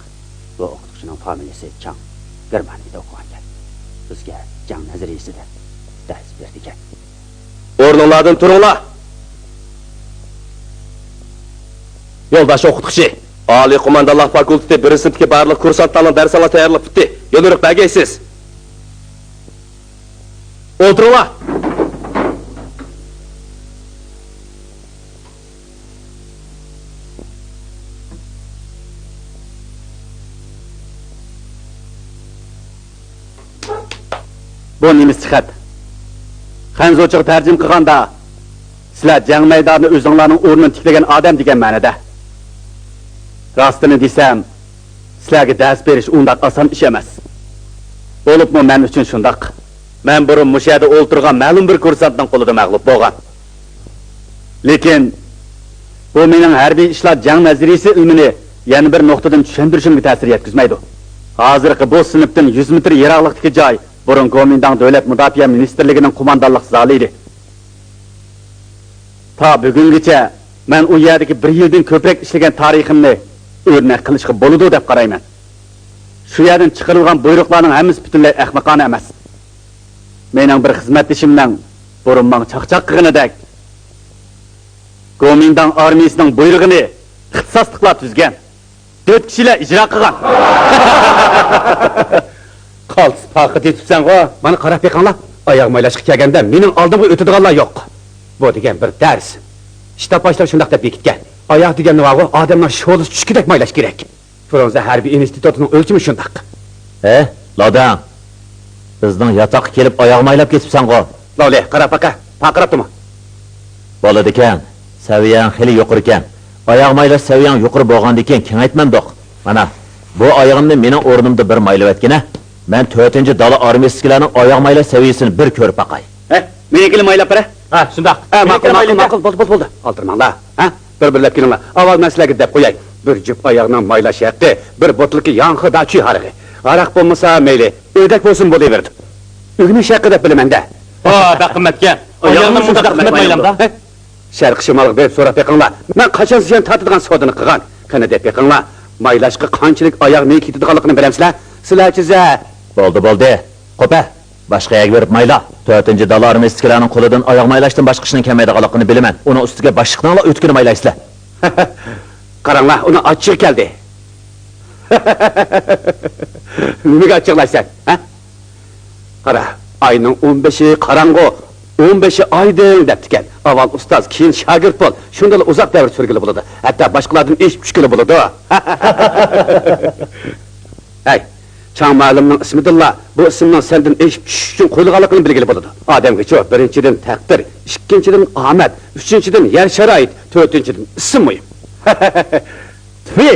بۇ ئوقۇتقۇچىنىڭ فامىلىسى چاڭ. گېرمانىيىدە ئوقۇغانىكەن. بىزگە جەڭ نەزەرىيىسىدە دەرس بېرىدىكەن. ئورنۇڭلاردىن تۇرۇڭلار! يولداش ئوقۇتقۇچى! ئالىي قوماندانلار فاكۇلتېتى بىرىنچى سىنىپتىكى بارلىق كۇرسانتلارنىڭ دەرسىڭلار تەييارلىق پۈتتى. يوليورۇق بەرگەيسىز. ئولتۇرۇڭلار! بۇ نېمىسچە خەت؟ خەنزۇچىغا تەرجىمە قىلغاندا، سىلەر جەڭ مەيدانىدا ئۆزۈڭلارنىڭ ئورنىنى تىكلىگەن ئادەم دېگەن مەنىدە. راستىنى دېسەم، سىلەرگە دەرس بېرىش ئۇنداق ئاسان ئىش ئەمەس. بولۇپمۇ مەن ئۈچۈن شۇنداق. مەن بۇرۇن مۇشۇ يەردە ئولتۇرغان مەلۇم بىر كۇرسانتنىڭ قولىدا مەغلۇپ بولغان. لېكىن بۇ مېنىڭ ھەربىي ئىشلار جەڭ نەزەرىيىسى ئىلمىنى يەنە بىر نۇقتىدىن چۈشەندۈرۈشۈمگە تەسىر يەتكۈزمەيدۇ. ھازىرقى بۇ سىنىپتىن يۈز مېتىر يىراقلىقتىكى جاي بۇرۇن گومىنداڭ دۆلەت مۇداپىئە مىنىستىرلىكىنىڭ قوماندانلىق زالى ئىدى. تا بۈگۈنگىچە مەن ئۇ يەردىكى بىر يىلدىن كۆپرەك ئىشلىگەن تارىخىمنى ئۆرنەك قىلىشقا بولىدۇ دەپ قارايمەن. شۇ يەردىن چىقىرىلغان بۇيرۇقلارنىڭ ھەممىسى پۈتۈنلەي ئەخمىقانە ئەمەس. مېنىڭ بىر خىزمەتدىشىمنىڭ بۇرۇن ماڭا چاقچاق قىلغىنىدەك، گومىنداڭ ئارمىيىسىنىڭ بۇيرۇقىنى ئىختىساسلىقلار تۈزگەن، تۆت كىشىلەر ئىجرا قىلغان. قالتىس پاخىر تېپىپسەنغۇ. مانا قاراپ بېقىڭلار، ئاياغ مايلاشقا كەلگەندە مېنىڭ ئالدىمغا ئۆتىدىغانلار يوق. بۇ دېگەن بىر دەرس. شتاب باشلىقى شۇنداق دەپ بېكىتكەن. ئاياغ دېگەننى بارغۇ، ئادەمنىڭ شولىسى چۈشكۈدەك مايلاش كېرەك. فرۇنزې ھەربىي ئىنستىتۇتىنىڭ ئۆلچىمى شۇنداق. ھە، لاداڭ، بىزنىڭ ياتاققا كېلىپ ئاياغ مايلاپ كېتىپسەنغۇ؟ لولى، قاراپ باقە، پارقىراپتىمۇ؟ بولىدىكەن، سەۋىيەڭ خېلى يۇقىرىكەن. ئاياغ مايلاش سەۋىيەڭ يۇقىرى بولغاندىكىن كېڭەيتمەمدۇق. مانا، بۇ ئايىغىمنى مېنىڭ ئورنۇمدا بىر مايلىۋەتكىنە. مەن تۆتىنچى دالا ئارمىيىسىدىكىلەرنىڭ ئاياغ مايلاش سەۋىيىسىنى بىر كۆرۈپ باقاي. ھە، مېنىڭكىنى مايلاپ بېرە. ھە، شۇنداق. ھە، ماقۇل، ماقۇل، ماقۇل، بولدى، بولدى، بولدى. ئالدىرىماڭلار. ھە؟ بىر-بىرلەپ كېلىڭلار. ئاۋۋال مەن سىلەرگە دەپ قوياي. بىر جۈپ ئاياغنىڭ مايلاش ھەققى بىر بوتۇلكا ياڭخې داچۈي ھارىقى. ھاراق بولمىسا مەيلى، ئۆدەك بولسىمۇ بولۇۋېرىدۇ. ئۆگىنىش ھەققى دەپ بىلىمەن-دە. ۋا، بەك قىممەتكەن. ئاياغنى مۇشۇنداق قىممەت مايلامدا؟ ھە؟ شەرقىي شىمالغا بېرىپ سوراپ بېقىڭلار. مەن قاچان زىيان تارتىدىغان سودىنى قىلغان. قېنى دەپ بېقىڭلار. مايلاشقا قانچىلىك ئاياغ مېيى كېتىدىغانلىقىنى بىلەمسىلەر؟ سىلەرچە زە. بولدى، بولدى. قوپە. باشقا يەرگە بېرىپ مايلا. تۆتىنچى دالا ئارمىيىسىدىكىلەرنىڭ قولىدىن ئاياغ مايلاشتىن باشقا ئىشنىڭ كەلمەيدىغانلىقىنى بىلىمەن. ئۇنىڭ ئۈستىگە باشلىقنىڭلا ئۆتۈكىنى مايلايسىلەر. قاراڭلار، ئۇنىڭ ئاچچىقى كەلدى. نېمىگە ئاچچىقلايسەن، ھە؟ قارا، ئاينىڭ ئون بەشى قاراڭغۇ، ئون بەشى ئايدىڭ دەپتىكەن. ئاۋۋال ئۇستاز، كېيىن شاگىرت بول. شۇندىلا ئۇزاق دەۋر سۈرگىلى بولىدۇ. ھەتتا باشقىلاردىن ئېشىپ چۈشكىلى بولىدۇ. ھەي، چاڭ مۇئەللىمنىڭ ئىسمىدىنلا بۇ ئىسىمنىڭ سەندىن ئېشىپ چۈشۈش ئۈچۈن قويۇلغانلىقىنى بىلگىلى بولىدۇ. ئادەمگىچۇ، بىرىنچىدىن، تەقدىر، ئىككىنچىدىن، ئامەت، ئۈچىنچىدىن، يەر شارائىت، تۆتىنچىدىن، ئىسىم مۇھىم. تۈفى!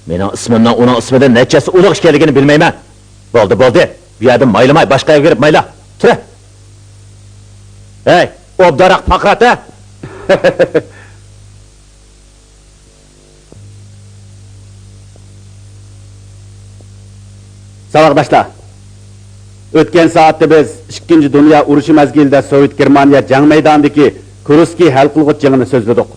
مېنىڭ ئىسمىمنىڭ ئۇنىڭ ئىسمىدىن نەچچە ھەسسە ئۇلۇغ ئىكەنلىكىنى بىلمەيمەن. بولدى، بولدى. بۇ يەردىن مايلىماي، باشقا يەرگە بېرىپ مايلا. تۇرە. ھەي، ئوبدانراق پاقىرات، ھە؟ ساۋاقداشلار، ئۆتكەن سائەتتە بىز ئىككىنچى دۇنيا ئۇرۇشى مەزگىلىدە سوۋېت گېرمانىيە جەڭ مەيدانىدىكى كۇرسكىي ھەل قىلغۇچ جېڭىنى سۆزلىدۇق.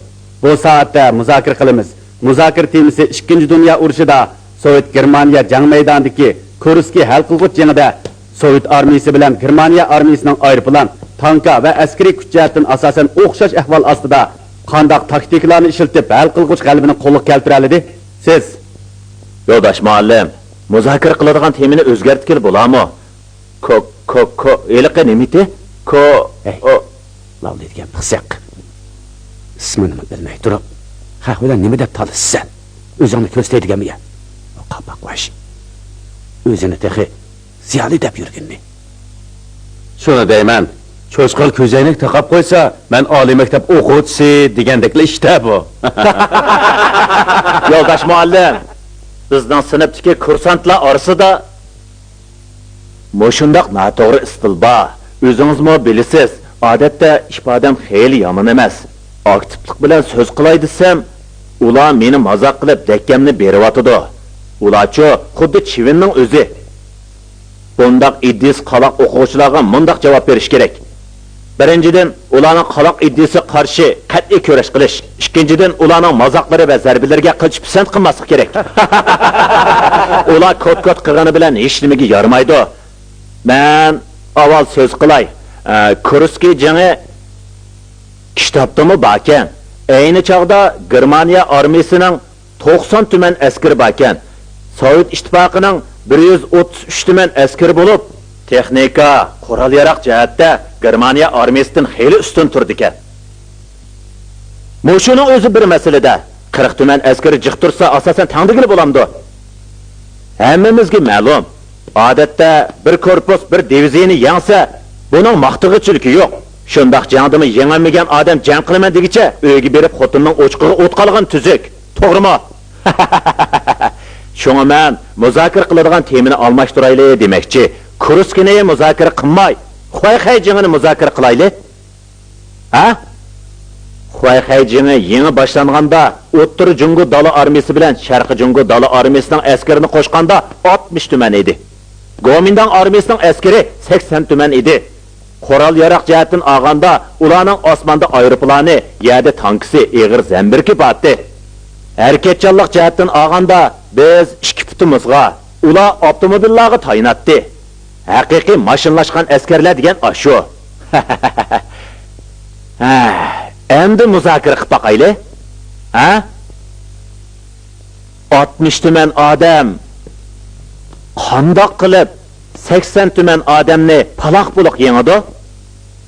بۇ سائەتتە مۇزاكىرە قىلىمىز. مۇزاكىرە تېمىسى ئىككىنچى دۇنيا ئۇرۇشىدا سوۋېت گېرمانىيە جەڭ مەيدانىدىكى كۇرسكىي ھەل قىلغۇچ جېڭىدە سوۋېت ئارمىيىسى بىلەن گېرمانىيە ئارمىيىسىنىڭ ئايروپىلان، تانكا ۋە ئەسكىرىي كۈچ جەھەتتىن ئاساسەن ئوخشاش ئەھۋال ئاستىدا قانداق تاكتىكىلارنى ئىشلىتىپ ھەل قىلغۇچ غەلىبىنى قولغا كەلتۈرەلىدى؟ سىز. يولداش مۇئەللىم، مۇزاكىرە قىلىدىغان تېمىنى ئۆزگەرتكىلى بولامۇ؟ كو، كو، كو، ھېلىقى نېمىتى؟ كو، ھەي، ئو. لاۋلى دېگەن پىخسىق. ئىسمىنىمۇ بىلمەي تۇرۇپ، خەق بىلەن نېمە دەپ تالىشىسەن؟ ئۆزۈڭنى كۆرسىتەي دېگەنمىگە. ئۇ قاپاق ۋەھشىي. ئۆزىنى تېخى زىيالىي دەپ يۈرگىنىنى. شۇنى دەيمەن، چوشقىغا كۆزەينەك تاقاپ قويسا، مەن ئالىي مەكتەپ ئوقۇغۇچىسى دېگەندەكلا ئىشتا بۇ. يولداش مۇئەللىم، بىزنىڭ سىنىپتىكى كۇرسانتلار ئارىسىدا مۇشۇنداق ناتوغرا ئىستىل بار. ئۆزىڭىزمۇ بىلىسىز، ئادەتتە ئىپادەم خېلى يامان ئەمەس. ئاكتىپلىق بىلەن سۆز قىلاي دېسەم، ئۇلار مېنى مازاق قىلىپ دەككەمنى بېرىۋاتىدۇ. ئۇلارچۇ خۇددى چىۋىننىڭ ئۆزى. بۇنداق ئىدىيىسى قالاق ئوقۇغۇچىلارغا مۇنداق جاۋاب بېرىش كېرەك. بىرىنچىدىن، ئۇلارنىڭ قالاق ئىدىيىسىگە قارشى قەتئىي كۈرەش قىلىش. ئىككىنچىدىن، ئۇلارنىڭ مازاقلىرى ۋە زەربىلىرىگە قىلچە پىسەنت قىلماسلىق كېرەك. ئۇلار كوت-كوت قىلغىنى بىلەن ھېچنېمىگە يارىمايدۇ. مەن ئاۋۋال سۆز قىلاي. ئە، كۇرسكىي جېڭى كىتابتىمۇ باركەن. ئەينى چاغدا گېرمانىيە ئارمىيىسىنىڭ توقسان تۈمەن ئەسكىرى باركەن. سوۋېت ئىتتىپاقىنىڭ بىر يۈز ئوتتۇز ئۈچ تۈمەن ئەسكىرى بولۇپ، تېخنىكا، قورال-ياراغ جەھەتتە گېرمانىيە ئارمىيىسىدىن خېلى ئۈستۈن تۇرىدىكەن. مۇشۇنىڭ ئۆزى بىر مەسىلىدە، قىرىق تۈمەن ئەسكىرى جىق تۇرسا، ئاساسەن تەڭ دېگىلى بولامدۇ؟ ھەممىمىزگە مەلۇم، ئادەتتە بىر كورپۇس بىر دىۋىزىيىنى يەڭسە، بۇنىڭ ماختىغۇچىلىكى يوق. شۇنداق جەڭدىمۇ يېڭەلمىگەن ئادەم جەڭ قىلىمەن دېگۈچە ئۆيگە بېرىپ خوتۇنىنىڭ ئوچىقىغا ئوت قالغىنى تۈزۈك. توغرىمۇ؟ شۇڭا مەن مۇزاكىرە قىلىدىغان تېمىنى ئالماشتۇرايلى دېمەكچى. كۇرسكنى مۇزاكىرە قىلماي، خۇەيخەي جېڭىنى مۇزاكىرە قىلايلى. ھە؟ خۇەيخەي جېڭى يېڭى باشلانغاندا، ئوتتۇرا جۇڭگو دالا ئارمىيىسى بىلەن شەرقىي جۇڭگو دالا ئارمىيىسىنىڭ ئەسكىرىنى قوشقاندا ئاتمىش تۈمەن ئىدى. گومىنداڭ ئارمىيىسىنىڭ ئەسكىرى سەكسەن تۈمەن ئىدى. قورال-ياراغ جەھەتتىن ئالغاندا، ئۇلارنىڭ ئاسماندا ئايروپىلانى، يەردە تانكىسى، ئېغىر زەمبىرىكى بارتتى. ھەرىكەتچانلىق جەھەتتىن ئالغاندا، بىز ئىككى پۇتىمىزغا، ئۇلار ئاپتوموبىللارغا تايىناتتى. ھەقىقىي ماشىنىلاشقان ئەسكەرلەر دېگەن ئاشۇ. ھە، ئەمدى مۇزاكىرە قىلىپ باقايلى. ھە؟ ئاتمىش تۈمەن ئادەم قانداق قىلىپ سەكسەن تۈمەن ئادەمنى پالاق-پۇلۇق يېڭىدۇ؟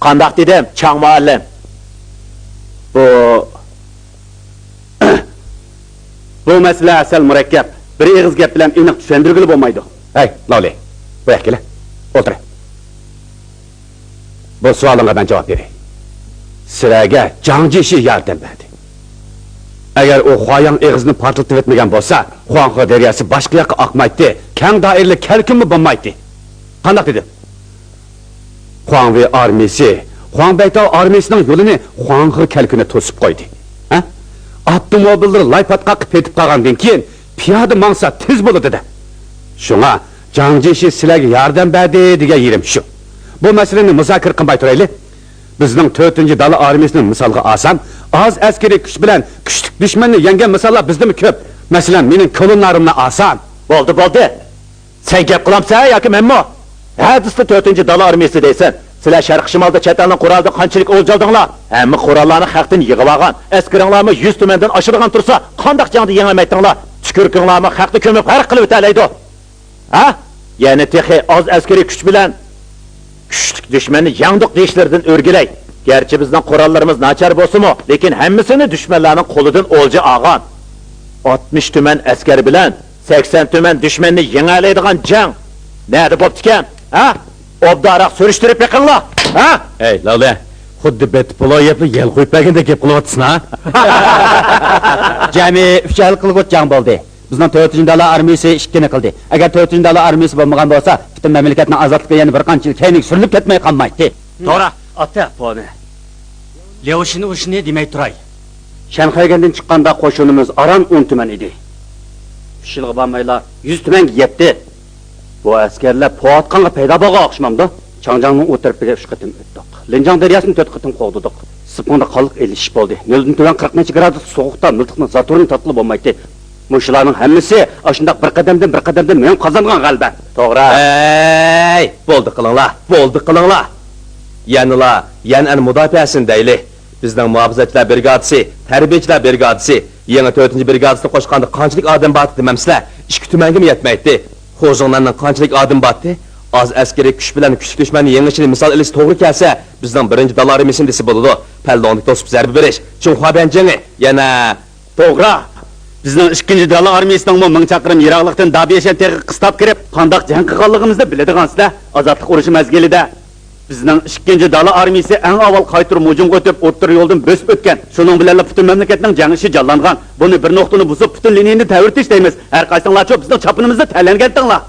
قانداق دېدىم، چاڭ مۇئەللىم؟ بۇ، بۇ مەسىلە سەل مۇرەككەپ. بىر ئېغىز گەپ بىلەن ئېنىق چۈشەندۈرگىلى بولمايدۇ. ھەي، لاۋلى، بۇ يەرگە كېلە. ئولتۇر. بۇ سوئالىڭغا مەن جاۋاب بېرەي. سىلەرگە جاڭ جيېشى ياردەم بەردى. ئەگەر ئۇ خۇاياڭ ئېغىزىنى پارتلىتىۋەتمىگەن بولسا، خۇاڭخې دەرياسى باشقا ياققا ئاقمايتتى، كەڭ دائىرىلىك كەلكۈنمۇ بولمايتتى. قانداق دېدىم؟ خۇاڭۋېي ئارمىيىسى، خۇاڭ بەيتاۋ ئارمىيىسىنىڭ يولىنى خۇاڭخې كەلكۈنى توسۇپ قويدى. ھە؟ ئاپتوموبىللىرى لاي پاتقاققا پېتىپ قالغاندىن كېيىن، پىيادە ماڭسا تېز بولىدۇ-دە. شۇڭا جاڭ جيېشى سىلەرگە ياردەم بەردى دېگەن يېرىم شۇ. بۇ مەسىلىنى مۇزاكىرە قىلماي تۇرايلى. بىزنىڭ تۆتىنچى دالا ئارمىيىسىنى مىسالغا ئالسام، ئاز ئەسكىرىي كۈچ بىلەن كۈچلۈك دۈشمەننى يەڭگەن مىساللار بىزدىمۇ كۆپ. مەسىلەن، مېنىڭ كولوننارىملا ئالسام. بولدى، بولدى. سەن گەپ قىلامسەن ياكى مەنمۇ؟ ھە دېسە تۆتىنچى دالا ئارمىيىسى دەيسەن. سىلەر شەرقىي شىمالدا چەت ئەلنىڭ قورالىدىن قانچىلىك ئولجا ئالدىڭلار؟ ھەممە قوراللارنى خەقتىن يىغىۋالغان. ئەسكىرىڭلارمۇ يۈز تۈمەندىن ئاشىدىغان تۇرسا، قانداق جەڭدە يېڭەلمەيتتىڭلار؟ تۈكۈرۈكۈڭلارمۇ خەقنى كۆمۈپ غەرق قىلىۋېتەلەيدۇ. ھە؟ يەنە تېخى ئاز ئەسكىرىي كۈچ بىلەن كۈچلۈك دۈشمەننى يەڭدۇق دېيىشلىرىدىن ئۆرگىلەي. گەرچە بىزنىڭ قوراللىرىمىز ناچار بولسىمۇ، لېكىن ھەممىسىنى دۈشمەنلەرنىڭ قولىدىن ئولجا ئالغان. ئاتمىش تۈمەن ئەسكەر بىلەن سەكسەن تۈمەن دۈشمەننى يېڭەلەيدىغان جەڭ نەدە بوپتىكەن؟ ھە؟ ئوبدانراق سۈرۈشتۈرۈپ بېقىڭلار! ھە؟ ھەي، لاۋلى، خۇددى بېتى پولۇ يەپلا يەل قويۇپ بەرگەندەك گەپ قىلىۋاتىسەن ھە؟ جەمئىي ئۈچ ھەل قىلغۇچ جەڭ بولدى. بىزنىڭ تۆتىنچى دالا ئارمىيىسى ئىككىنى قىلدى. ئەگەر تۆتىنچى دالا ئارمىيىسى بولمىغان بولسا، پۈتۈن مەملىكەتنىڭ ئازادلىقى يەنە بىر قانچە يىل كەينىگە سۈرۈلۈپ كەتمەي قالمايتتى. توغرا، ئاتە پونى. لياۋشىن ئۇرۇشىنى دېمەي تۇراي. شەنخەيگەندىن چىققاندا قوشۇنىمىز ئاران ئون تۈمەن ئىدى. ئۈچ يىلغا بارمايلا يۈز تۈمەنگە يەتتى. بۇ ئەسكەرلەر پوئاتقانغا پەيدا بولغان ئوخشىمامدۇ؟ چاڭجياڭنىڭ ئۇ تەرىپىگە ئۈچ قېتىم ئۆتتۇق. لىنجاڭ دەرياسىنى تۆت قېتىم قوغدىدۇق. سىپىڭدا قانلىق ئېلىشىش بولدى. نۆلدىن تۆۋەن قىرىق نەچچە گرادۇسلۇق سوغۇقتا مىلتىقنىڭ زاتۇرىنى تارتقىلى بولمايتتى. مۇشۇلارنىڭ ھەممىسى ئاشۇنداق بىر قەدەمدىن بىر قەدەمدىن مېڭىپ قازانغان غەلىبە. توغرا. ھەي، بولدى قىلىڭلار، بولدى قىلىڭلار. يەنىلا يەنئەن مۇداپىئەسىنى دەيلى. بىزنىڭ مۇھاپىزەتچىلەر برىگادىسى، تەربىيەچىلەر برىگادىسى، يېڭى تۆتىنچى برىگادىسىنى قوشقاندا قانچىلىك ئادەم بارتتى دېمەمسىلەر؟ ئىككى تۈمەنگىمۇ يەتمەيتتى. خۇ زۇڭنەننىڭ قانچىلىك ئادىمى بارتتى؟ ئاز ئەسكىرىي كۈچ بىلەن كۈچلۈك دۈشمەننى يېڭىشنى مىسال ئېلىشتا توغرا كەلسە، بىزنىڭ بىرىنچى دالا ئارمىيىسىنى دېسە بولىدۇ. پەلدوڭدىكى توسۇپ زەربە بېرىش، چىڭخۇا بەنجېڭى، يەنە توغرا. بىزنىڭ ئىككىنچى دالا ئارمىيىسىنىڭمۇ مىڭ چاقىرىم يىراقلىقتىن دابيەشەن تېغىغا قىستاپ كىرىپ، قانداق جەڭ قىلغانلىقىمىزنى بىلىدىغانسىلەر. ئازادلىق ئۇرۇشى مەزگىلىدە بىزنىڭ ئىككىنچى دالا ئارمىيىسى ئەڭ ئاۋۋال خايتۇر موجۇڭغا ئۆتۈپ، ئوتتۇرا يولدىن بۆسۈپ ئۆتكەن. شۇنىڭ بىلەنلا پۈتۈن مەملىكەتنىڭ جەڭ ئىشى جانلانغان. بۇنى بىر نۇقتىنى بۇزۇپ، پۈتۈن لىنىيىنى تەۋرىتىش دەيمىز. ھەر قايسىڭلارچۇ بىزنىڭ چاپىنىمىزدا تەلەنگەنتىڭلار.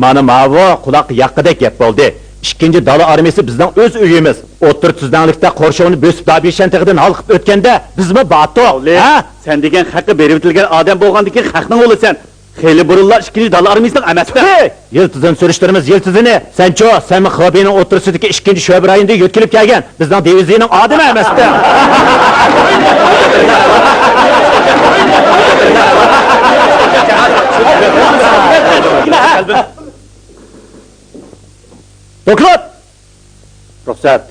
مانا ماۋۇ قۇلاققا ياققۇدەك گەپ بولدى. ئىككىنچى دالا ئارمىيىسى بىزنىڭ ئۆز ئۆيىمىز. ئوتتۇرا تۈزلەڭلىكتە قورشاۋنى بۆسۈپ، دابيېشەن تېغىدىن ھالقىپ ئۆتكەندە، بىزمۇ باتۇق. ئاۋلى، ھە؟ سەن دېگەن خەققە بېرىۋېتىلگەن ئادەم بولغاندىكىن خەقنىڭ ئۇلى سەن. خېلى بۇرۇنلا ئىككىنچى دالا ئارمىيىسىنىڭ ئەمەستىڭ. ھېي! يىلتىزىنى سۈرۈشتۈرىمىز، يىلتىزىنى! سەنچۇ، سەنمۇ خېبېينىڭ ئوتتۇرىسىدىكى ئىككىنچى شۆبە رايونىدىن يۆتكىلىپ كەلگەن بىزنىڭ دىۋىزىيىنىڭ ئادىمى ئەمەستىڭ! دوكلات! رۇخسەت.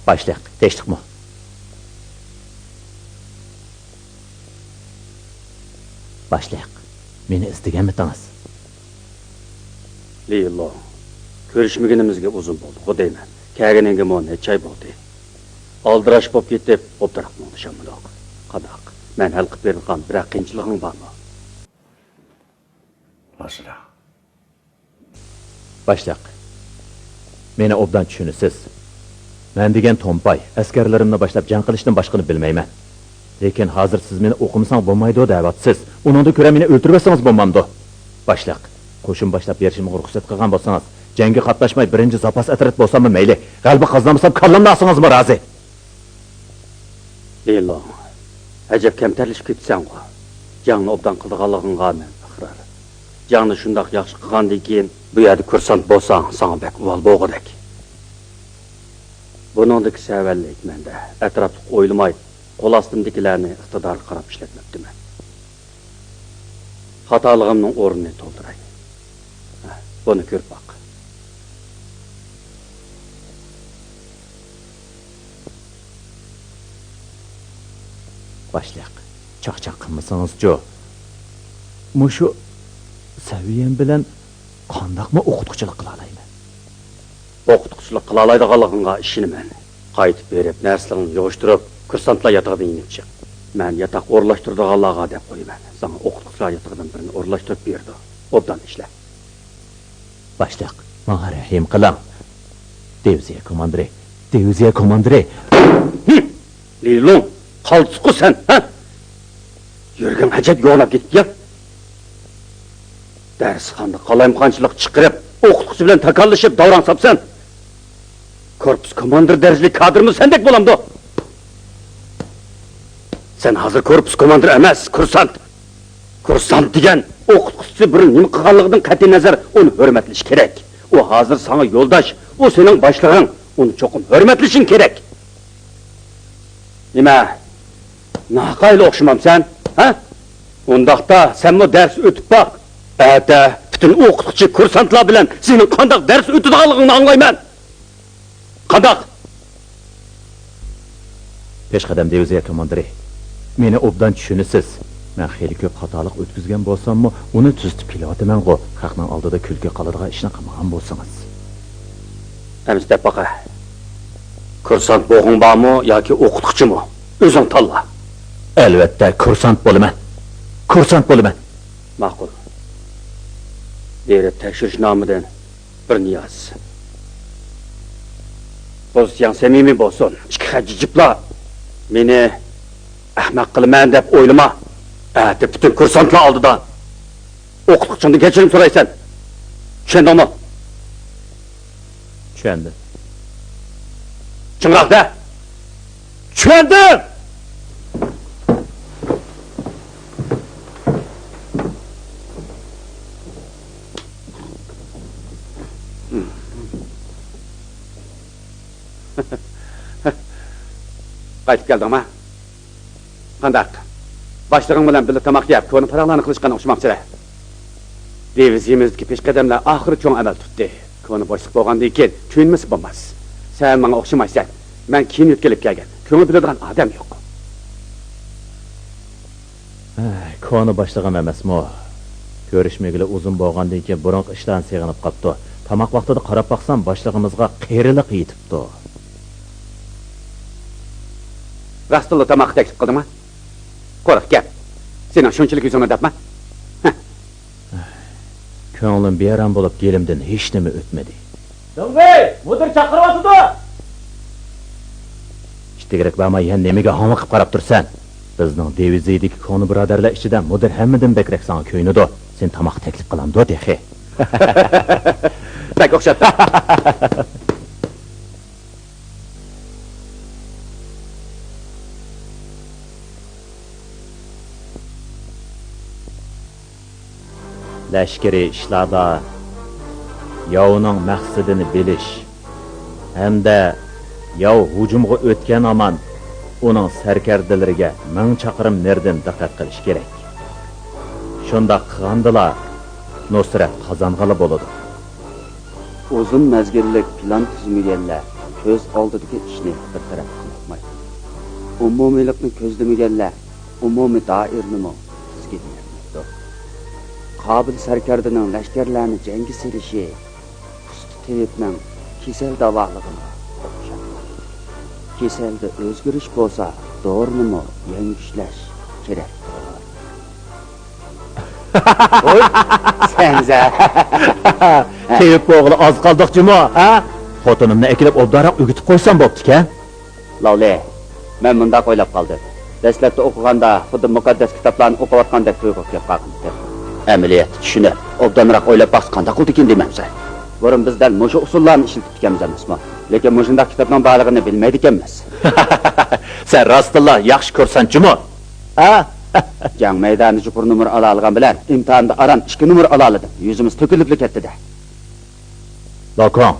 باشلىق، تىنچلىقمۇ؟ باشلىق، مېنى ئىزدىگەنمىتىڭىز؟ لى لوڭ، كۆرۈشمىگىنىمىزگە ئۇزۇن بولدىغۇ دەيمەن. كەلگىنىڭگىمۇ نەچچە ئاي بولدى. ئالدىراش بولۇپ كېتىپ، ئوبدانراق مۇڭدىشالمىدۇق. قانداق، مەن ھەل قىلىپ بېرىدىغان بىرەر قىيىنچىلىقىڭ بارمۇ؟ باشلىق، مېنى ئوبدان چۈشىنىسىز. مەن دېگەن تومپاي، ئەسكەرلىرىمنى باشلاپ جەڭ قىلىشتىن باشقىنى بىلمەيمەن. لېكىن ھازىر سىز مېنى ئوقۇمىساڭ بولمايدۇ دەۋاتىسىز. ئۇنىڭدىن كۆرە مېنى ئۆلتۈرۈۋەتسىڭىز بولمامدۇ؟ باشلىق، قوشۇن باشلاپ بېرىشىمغا رۇخسەت قىلغان بولسىڭىز، جەڭگە قاتناشماي بىرىنچى زاپاس ئەترەت بولساممۇ مەيلى، غەلىبە قازىنالمىسام كاللامنى ئالسىڭىزمۇ رازى. لى لوڭ، ئەجەب كەمتەرلىشىپ كېتىسەنغۇ. جەڭنى ئوبدان قىلىدىغانلىقىڭغا مەن ئىقرار. جەڭنى شۇنداق ياخشى قىلغاندىن كېيىن، بۇ يەردە كۇرسانت بولساڭ، ساڭا بەك ئۇۋال بولغۇدەك. بۇنىڭدىكى سەۋەنلىك مەندە. ئەتراپلىق ئويلىماي، قول ئاستىمدىكىلەرنى ئىقتىدارغا قاراپ ئىشلەتمەپتىمەن. خاتالىقىمنىڭ ئورنىنى تولدۇراي. ھە، بۇنى كۆرۈپ باق. باشلىق، چاقچاق قىلمىسىڭىزچۇ؟ مۇشۇ سەۋىيەم بىلەن قانداقمۇ ئوقۇتقۇچىلىق قىلالايمەن؟ ئوقۇتقۇچىلىق قىلالايدىغانلىقىڭغا ئىشىنىمەن. قايتىپ بېرىپ، نەرسىلىرىڭنى يىغىشتۇرۇپ، كۇرسانتلار ياتىقىدىن يېنىپ چىق. مەن ياتاق ئورۇنلاشتۇرىدىغانلارغا دەپ قويىمەن. ساڭا ئوقۇتقۇچىلار ياتىقىدىن بىرنى ئورۇنلاشتۇرۇپ بېرىدۇ. ئوبدان ئىشلە. باشلىق، ماڭا رەھىم قىلىڭ. دىۋىزىيە كوماندىرى، دىۋىزىيە كوماندىرى. ھىم! لى لوڭ، قالتىسقۇ سەن، ھە؟ يۈرىكىڭ ئەجەب يوغىناپ كېتىپتۇ يا. دەرسخانىدا قالايمىقانچىلىق چىقىرىپ، ئوقۇتقۇچى بىلەن تاكاللىشىپ داۋراڭ ساپسەن. كورپۇس كوماندىر دەرىجىلىك كادىرمۇ سەندەك بولامدۇ؟ سەن ھازىر كورپۇس كوماندىرى ئەمەس، كۇرسانت. كۇرسانت دېگەن ئوقۇتقۇچىسى بۇرۇن نېمە قىلغانلىقىدىن قەتئىينەزەر، ئۇنى ھۆرمەتلىشى كېرەك. ئۇ ھازىر ساڭا يولداش، ئۇ سېنىڭ باشلىقىڭ. ئۇنى چوقۇم ھۆرمەتلىشىڭ كېرەك. نېمە؟ ناھاق ئايلى ئوخشىمامسەن، ھە؟ ئۇنداقتا سەنمۇ دەرس ئۆتۈپ باق. ئەتە پۈتۈن ئوقۇتقۇچى كۇرسانتلار بىلەن سېنىڭ قانداق دەرس ئۆتىدىغانلىقىڭنى ئاڭلايمەن. قانداق؟ پېشقەدەم دىۋىزىيە كوماندىرى، مېنى ئوبدان چۈشىنىسىز. مەن خېلى كۆپ خاتالىق ئۆتكۈزگەن بولساممۇ، ئۇنى تۈزىتىپ كېلىۋاتىمەنغۇ، خەقنىڭ ئالدىدا كۈلكە قىلىدىغان ئىشنى قىلمىغان بولسىڭىز. ئەمىسە دەپ باقە. كۇرسانت بوغۇڭ بارمۇ ياكى ئوقۇتقۇچىمۇ؟ ئۆزۈڭ تاللا. ئەلۋەتتە، كۇرسانت بولىمەن. كۇرسانت بولىمەن. ماقۇل. بېرىپ تەكشۈرۈشنامىدىن بىر نىياز. پوزىتسىيەڭ سەمىمىي بولسۇن. ئىككى خەت جىجىپلا مېنى ئەخمەق قىلىمەن دەپ ئويلىما. ئەتە پۈتۈن كۇرسانتلار ئالدىدا ئوقۇتقۇچىڭدىن كەچۈرۈم سورايسەن. چۈشەندىڭمۇ؟ چۈشەندىم. چىڭراق دە! چۈشەندىم! قايتىپ كەلدىڭما؟ قانداق؟ باشلىقىڭ بىلەن بىللە تاماق يەپ، كونا پاراڭلارنى قىلىشقان ئوخشىماقچىلە. دىۋىزىيىمىزدىكى پېشقەدەملەر ئاخىرى چوڭ ئەمەل تۇتتى. كونا باشلىق بولغاندىن كېيىن كۆيۈنمىسە بولماس. سەن ماڭا ئوخشىمايسەن. مەن كېيىن يۆتكىلىپ كەلگەن. كۆڭۈل بۆلىدىغان ئادەم يوق. ھە، كونا باشلىقىم ئەمەسمۇ؟ كۆرۈشمىگىلى ئۇزۇن بولغاندىن كېيىن بۇرۇنقى ئىشلارنى سېغىنىپ قاپتۇ. تاماق ۋاقتىدا قاراپ باقسام، باشلىقىمىزغا قېرىلىق يېتىپتۇ. راستتىنلا تاماققا تەكلىپ قىلدىڭما؟ قۇرۇق گەپ. سېنىڭ شۇنچىلىك يۈزۈڭنى دەپما؟ كۆڭلۈم بىئارام بولۇپ، گېلىمدىن ھېچنېمە ئۆتمىدى. دېڭزى، مۇدىر چاقىرىۋاتىدۇ! ئىتتىكرەك بارماي، يەنە نېمىگە ھاڭۋېقىپ قاراپ تۇرىسەن؟ بىزنىڭ دىۋىزىيىدىكى كونا بۇرادەرلەر ئىچىدە مۇدىر ھەممىدىن بەكرەك ساڭا كۆيۈنىدۇ. سېنى تاماققا تەكلىپ قىلامدۇ تېخى؟ بەك ئوخشاپتۇ. لەشكىرىي ئىشلاردا ياۋنىڭ مەقسىتىنى بىلىش ھەمدە ياۋ ھۇجۇمغا ئۆتكەن ھامان ئۇنىڭ سەركەردىلىرىگە مىڭ چاقىرىم نېرىدىن دىققەت قىلىش كېرەك. شۇنداق قىلغاندىلا، نۇسرەت قازانغىلى بولىدۇ. ئۇزۇن مەزگىللىك پىلان تۈزمىگەنلەر كۆز ئالدىدىكى ئىشنى بىر تەرەپ قىلالمايدۇ. ئومۇمىيلىقنى كۆزلىمىگەنلەر ئومۇمىي دائىرىنىمۇ تىزگىنلىيەلمەيدۇ. قابىل سەركەردىنىڭ لەشكەرلەرنى جەڭگە سېلىشى ئۇستا تېۋىپنىڭ كېسەل داۋالىغىنىغا ئوخشايدۇ. كېسەلدە ئۆزگىرىش بولسا، دورىنىمۇ يەڭگۈشلەش كېرەك بولىدۇ. ۋوي، سەنزە. تېۋىپ بولغىلى ئاز قالدۇق جۇمۇ، ھە؟ خوتۇنۇمنى ئەكېلىپ ئوبدانراق ئۆگىتىپ قويسام بوپتىكەن. لاۋلى، مەن مۇنداق ئويلاپ قالدىم. دەسلەپتە ئوقۇغاندا خۇددى مۇقەددەس كىتابلارنى ئوقۇۋاتقاندەك تۇيغۇغا كېلىپ قالغانىدىم. ئەمەلىيەتتە چۈشىنىپ، ئوبدانراق ئويلاپ باقسا قانداق بولىدىكىن دېمەمسەن؟ بۇرۇن بىز دەل مۇشۇ ئۇسۇللارنى ئىشلىتىپتىكەنمىز ئەمەسمۇ؟ لېكىن مۇشۇنداق كىتابنىڭ بارلىقىنى بىلمەيدىكەنمىز. سەن راستتىنلا ياخشى كۇرسانتچىمۇ؟ ھە؟ جەڭ مەيدانىدا يۇقىرى نومۇر ئالالىغان بىلەن ئىمتىھاندا ئاران ئىككى نومۇر ئالالىدىم. يۈزىمىز تۆكۈلۈپلا كەتتى-دە. لاۋكوڭ،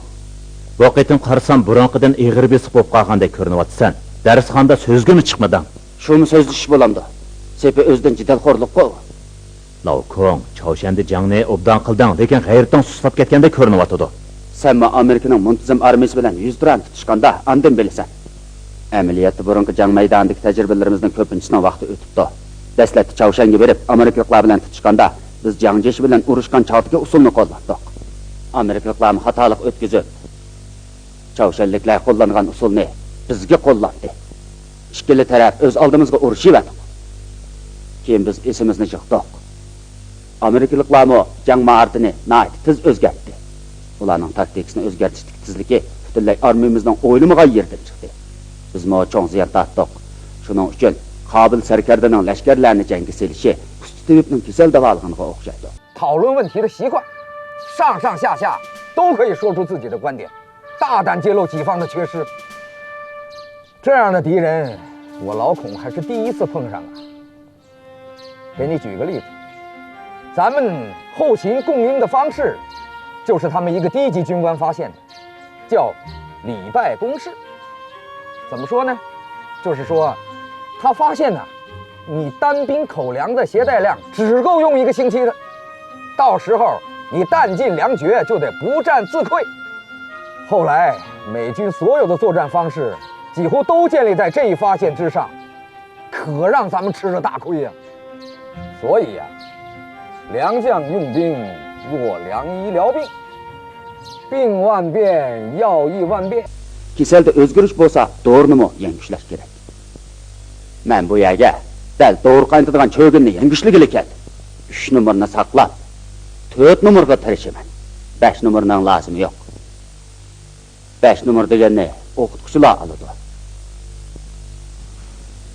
بۇ قېتىم قارىسام بۇرۇنقىدىن ئېغىر بېسىق بولۇپ قالغاندەك كۆرۈنۈۋاتىسەن. دەرسخانىدا سۆزگىمۇ چىقمىدىڭ. شۇمۇ سۆزلىشىش بولامدۇ؟ سېپى ئۆزىدىن جېدەلخورلۇققۇ. لاۋكوڭ، چاۋشيەندە جەڭنى ئوبدان قىلدىڭ، لېكىن غەيرىتىڭ سۇسلاپ كەتكەندەك كۆرۈنۈۋاتىدۇ. سەنمۇ ئامېرىكىنىڭ مۇنتىزىم ئارمىيىسى بىلەن يۈزتۇرانە تۇتۇشقاندا ئاندىن بىلىسەن. ئەمەلىيەتتە بۇرۇنقى جەڭ مەيدانىدىكى تەجرىبىلىرىمىزنىڭ كۆپىنچىسىنىڭ ۋاقتى ئۆتۈپتۇ. دەسلەپتە چاۋشيەنگە بېرىپ، ئامېرىكىلىقلار بىلەن تۇتۇشقاندا، بىز جياڭ جيېشى بىلەن ئۇرۇشقان چاغدىكى ئۇسۇلنى قوللاندۇق. ئامېرىكىلىقلارمۇ خاتالىق ئۆتكۈزۈپ، چاۋشيەنلىكلەر قوللانغان ئۇسۇلنى بىزگە قوللاندى. ئىككىلا تەرەپ ئۆز ئالدىمىزغا ئۇرۇشۇۋەردۇق. كېيىن بىز ئېسىمىزنى يىغدۇق. ئامېرىكىلىقلارمۇ جەڭ ماھارىتىنى ناھايىتى تېز ئۆزگەرتتى. ئۇلارنىڭ تاكتىكىسىنى ئۆزگەرتىشتىكى تېزلىكى پۈتۈنلەي ئارمىيىمىزنىڭ ئويلىمىغان يېرىدىن چىقتى. بىزمۇ چوڭ زىيان تارتتۇق. شۇنىڭ ئۈچۈن قابىل سەركەردىنىڭ لەشكەرلەرنى جەڭگە سېلىشى ئۇستا تېۋىپنىڭ كېسەل داۋالىغىنىغا ئوخشايدۇ. 讨论问题的习惯，上上下下都可以说出自己的观点，大胆揭露己方的缺失。这样的敌人，我老孔还是第一次碰上啊。给你举个例子，咱们后勤供应的方式，就是他们一个低级军官发现的，叫礼拜公式。怎么说呢？就是说，他发现呢，你单兵口粮的携带量只够用一个星期的，到时候你弹尽粮绝，就得不战自溃。后来美军所有的作战方式几乎都建立在这一发现之上，可让咱们吃了大亏呀。所以呀，良将用兵若良医疗病，病万变，药亦万变。 كېسەلدە ئۆزگىرىش بولسا، دورىنىمۇ يەڭگۈشلەش كېرەك. مەن بۇ يەرگە دەل دورا قاينىتىدىغان چۆگۈننى يەڭگۈشلىگىلى كەلدىم. ئۈچ نومۇرنى ساقلاپ، تۆت نومۇرغا تىرىشىمەن. بەش نومۇرنىڭ لازىمى يوق. بەش نومۇر دېگەننى ئوقۇتقۇچىلار ئالىدۇ.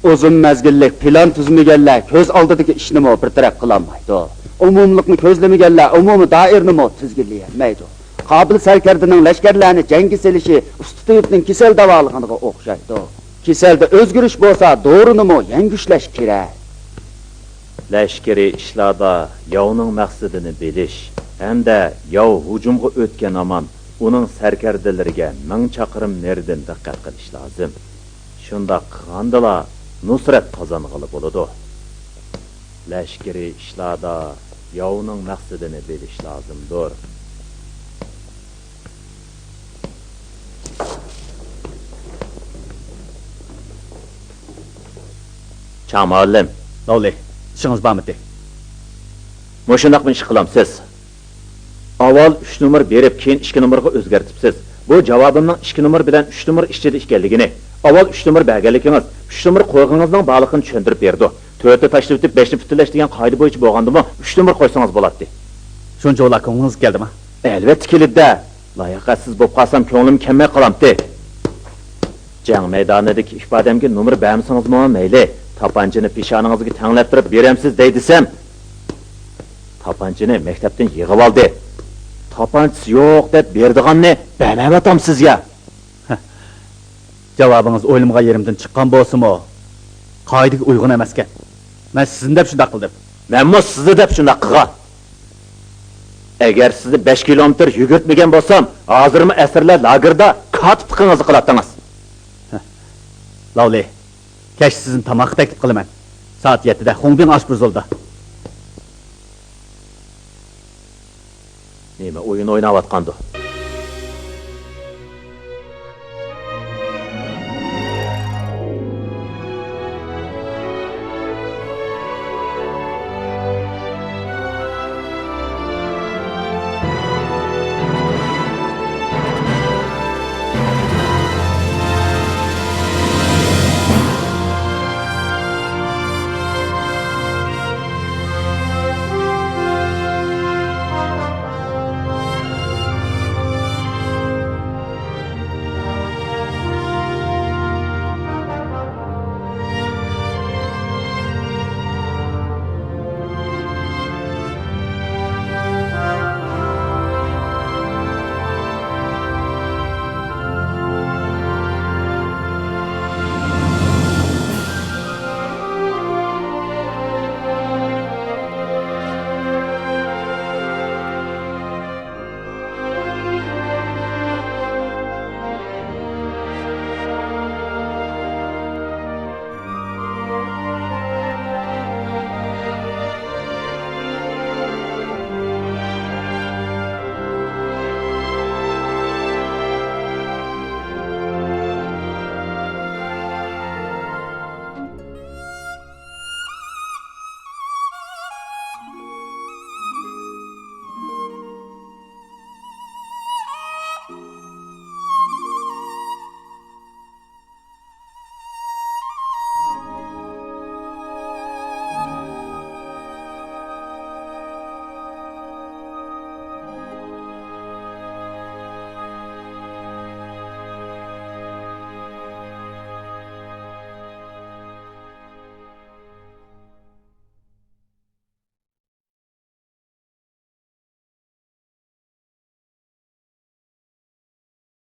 ئۇزۇن مەزگىللىك پىلان تۈزمىگەنلەر كۆز ئالدىدىكى ئىشنىمۇ بىر تەرەپ قىلالمايدۇ. ئومۇملۇقنى كۆزلىمىگەنلەر ئومۇمىي دائىرىنىمۇ تىزگىنلىيەلمەيدۇ. قابىل سەركەردىنىڭ لەشكەرلەرنى جەڭگە سېلىشى ئۇستا تېۋىپنىڭ كېسەل داۋالىغىنىغا ئوخشايدۇ. كېسەلدە ئۆزگىرىش بولسا، دورىنىمۇ يەڭگۈشلەش كېرەك. لەشكىرىي ئىشلاردا ياۋنىڭ مەقسىتىنى بىلىش ھەمدە ياۋ ھۇجۇمغا ئۆتكەن ھامان ئۇنىڭ سەركەردىلىرىگە مىڭ چاقىرىم نېرىدىن دىققەت قىلىش لازىم. شۇنداق قىلغاندىلا نۇسرەت قازانغىلى بولىدۇ. لەشكىرىي ئىشلاردا ياۋنىڭ مەقسىتىنى بىلىش لازىمدۇر. چاڭ مۇئەللىم. لاۋلى، ئىشىڭىز بارمىدى؟ مۇشۇنداقمۇ ئىش قىلامسىز؟ ئاۋۋال ئۈچ نومۇر بېرىپ، كېيىن ئىككى نومۇرغا ئۆزگەرتىپسىز. بۇ جاۋابىمنىڭ ئىككى نومۇر بىلەن ئۈچ نومۇر ئىچىدە ئىكەنلىكىنى، ئاۋۋال ئۈچ نومۇر بەرگەنلىكىڭىز، ئۈچ نومۇر قويغىنىڭىزنىڭ بارلىقىنى چۈشەندۈرۈپ بېرىدۇ. تۆتنى تاشلىۋېتىپ، بەشنى پۈتۈنلەش دېگەن قائىدە بويىچە بولغاندىمۇ، ئۈچ نومۇر قويسىڭىز بولاتتى. شۇنچىۋالا كۆڭلىڭىزگە كەلدىما؟ ئەلۋەتتە كېلىدۇ-دە. لاياقەتسىز بولۇپ قالسام، كۆڭلۈم كەلمەي قالامتى. جەڭ مەيدانىدىكى ئىپادەمگە نومۇر بەرمىسىڭىزمۇ مەيلى، تاپانچىنى پېشانىڭىزغا تەڭلەپ تۇرۇپ بېرەمسىز دەي دېسەم، تاپانچىنى مەكتەپتىن يىغىۋالدى. تاپانچىسى يوق دەپ بېرىدىغاننى بەرمەيۋاتامسىز يا؟ جاۋابىڭىز ئويلىمىغان يېرىمدىن چىققان بولسىمۇ، قائىدىگە ئۇيغۇن ئەمەسكەن. مەن سىزنى دەپ شۇنداق قىلدىم. مەنمۇ سىزنى دەپ شۇنداق قىلغان. ئەگەر سىزنى بەش كىلومېتىر يۈگۈرتمىگەن بولسام، ھازىرمۇ ئەسىرلەر لاگېرىدا كاتىپلىقىڭىزنى قىلاتتىڭىز. لاۋلى، كەچتە سىزنى تاماققا تەكلىپ قىلىمەن. سائەت يەتتىدە خۇڭبىڭ ئاشپۇزۇلىدا. نېمە ئويۇن ئويناۋاتقاندۇ؟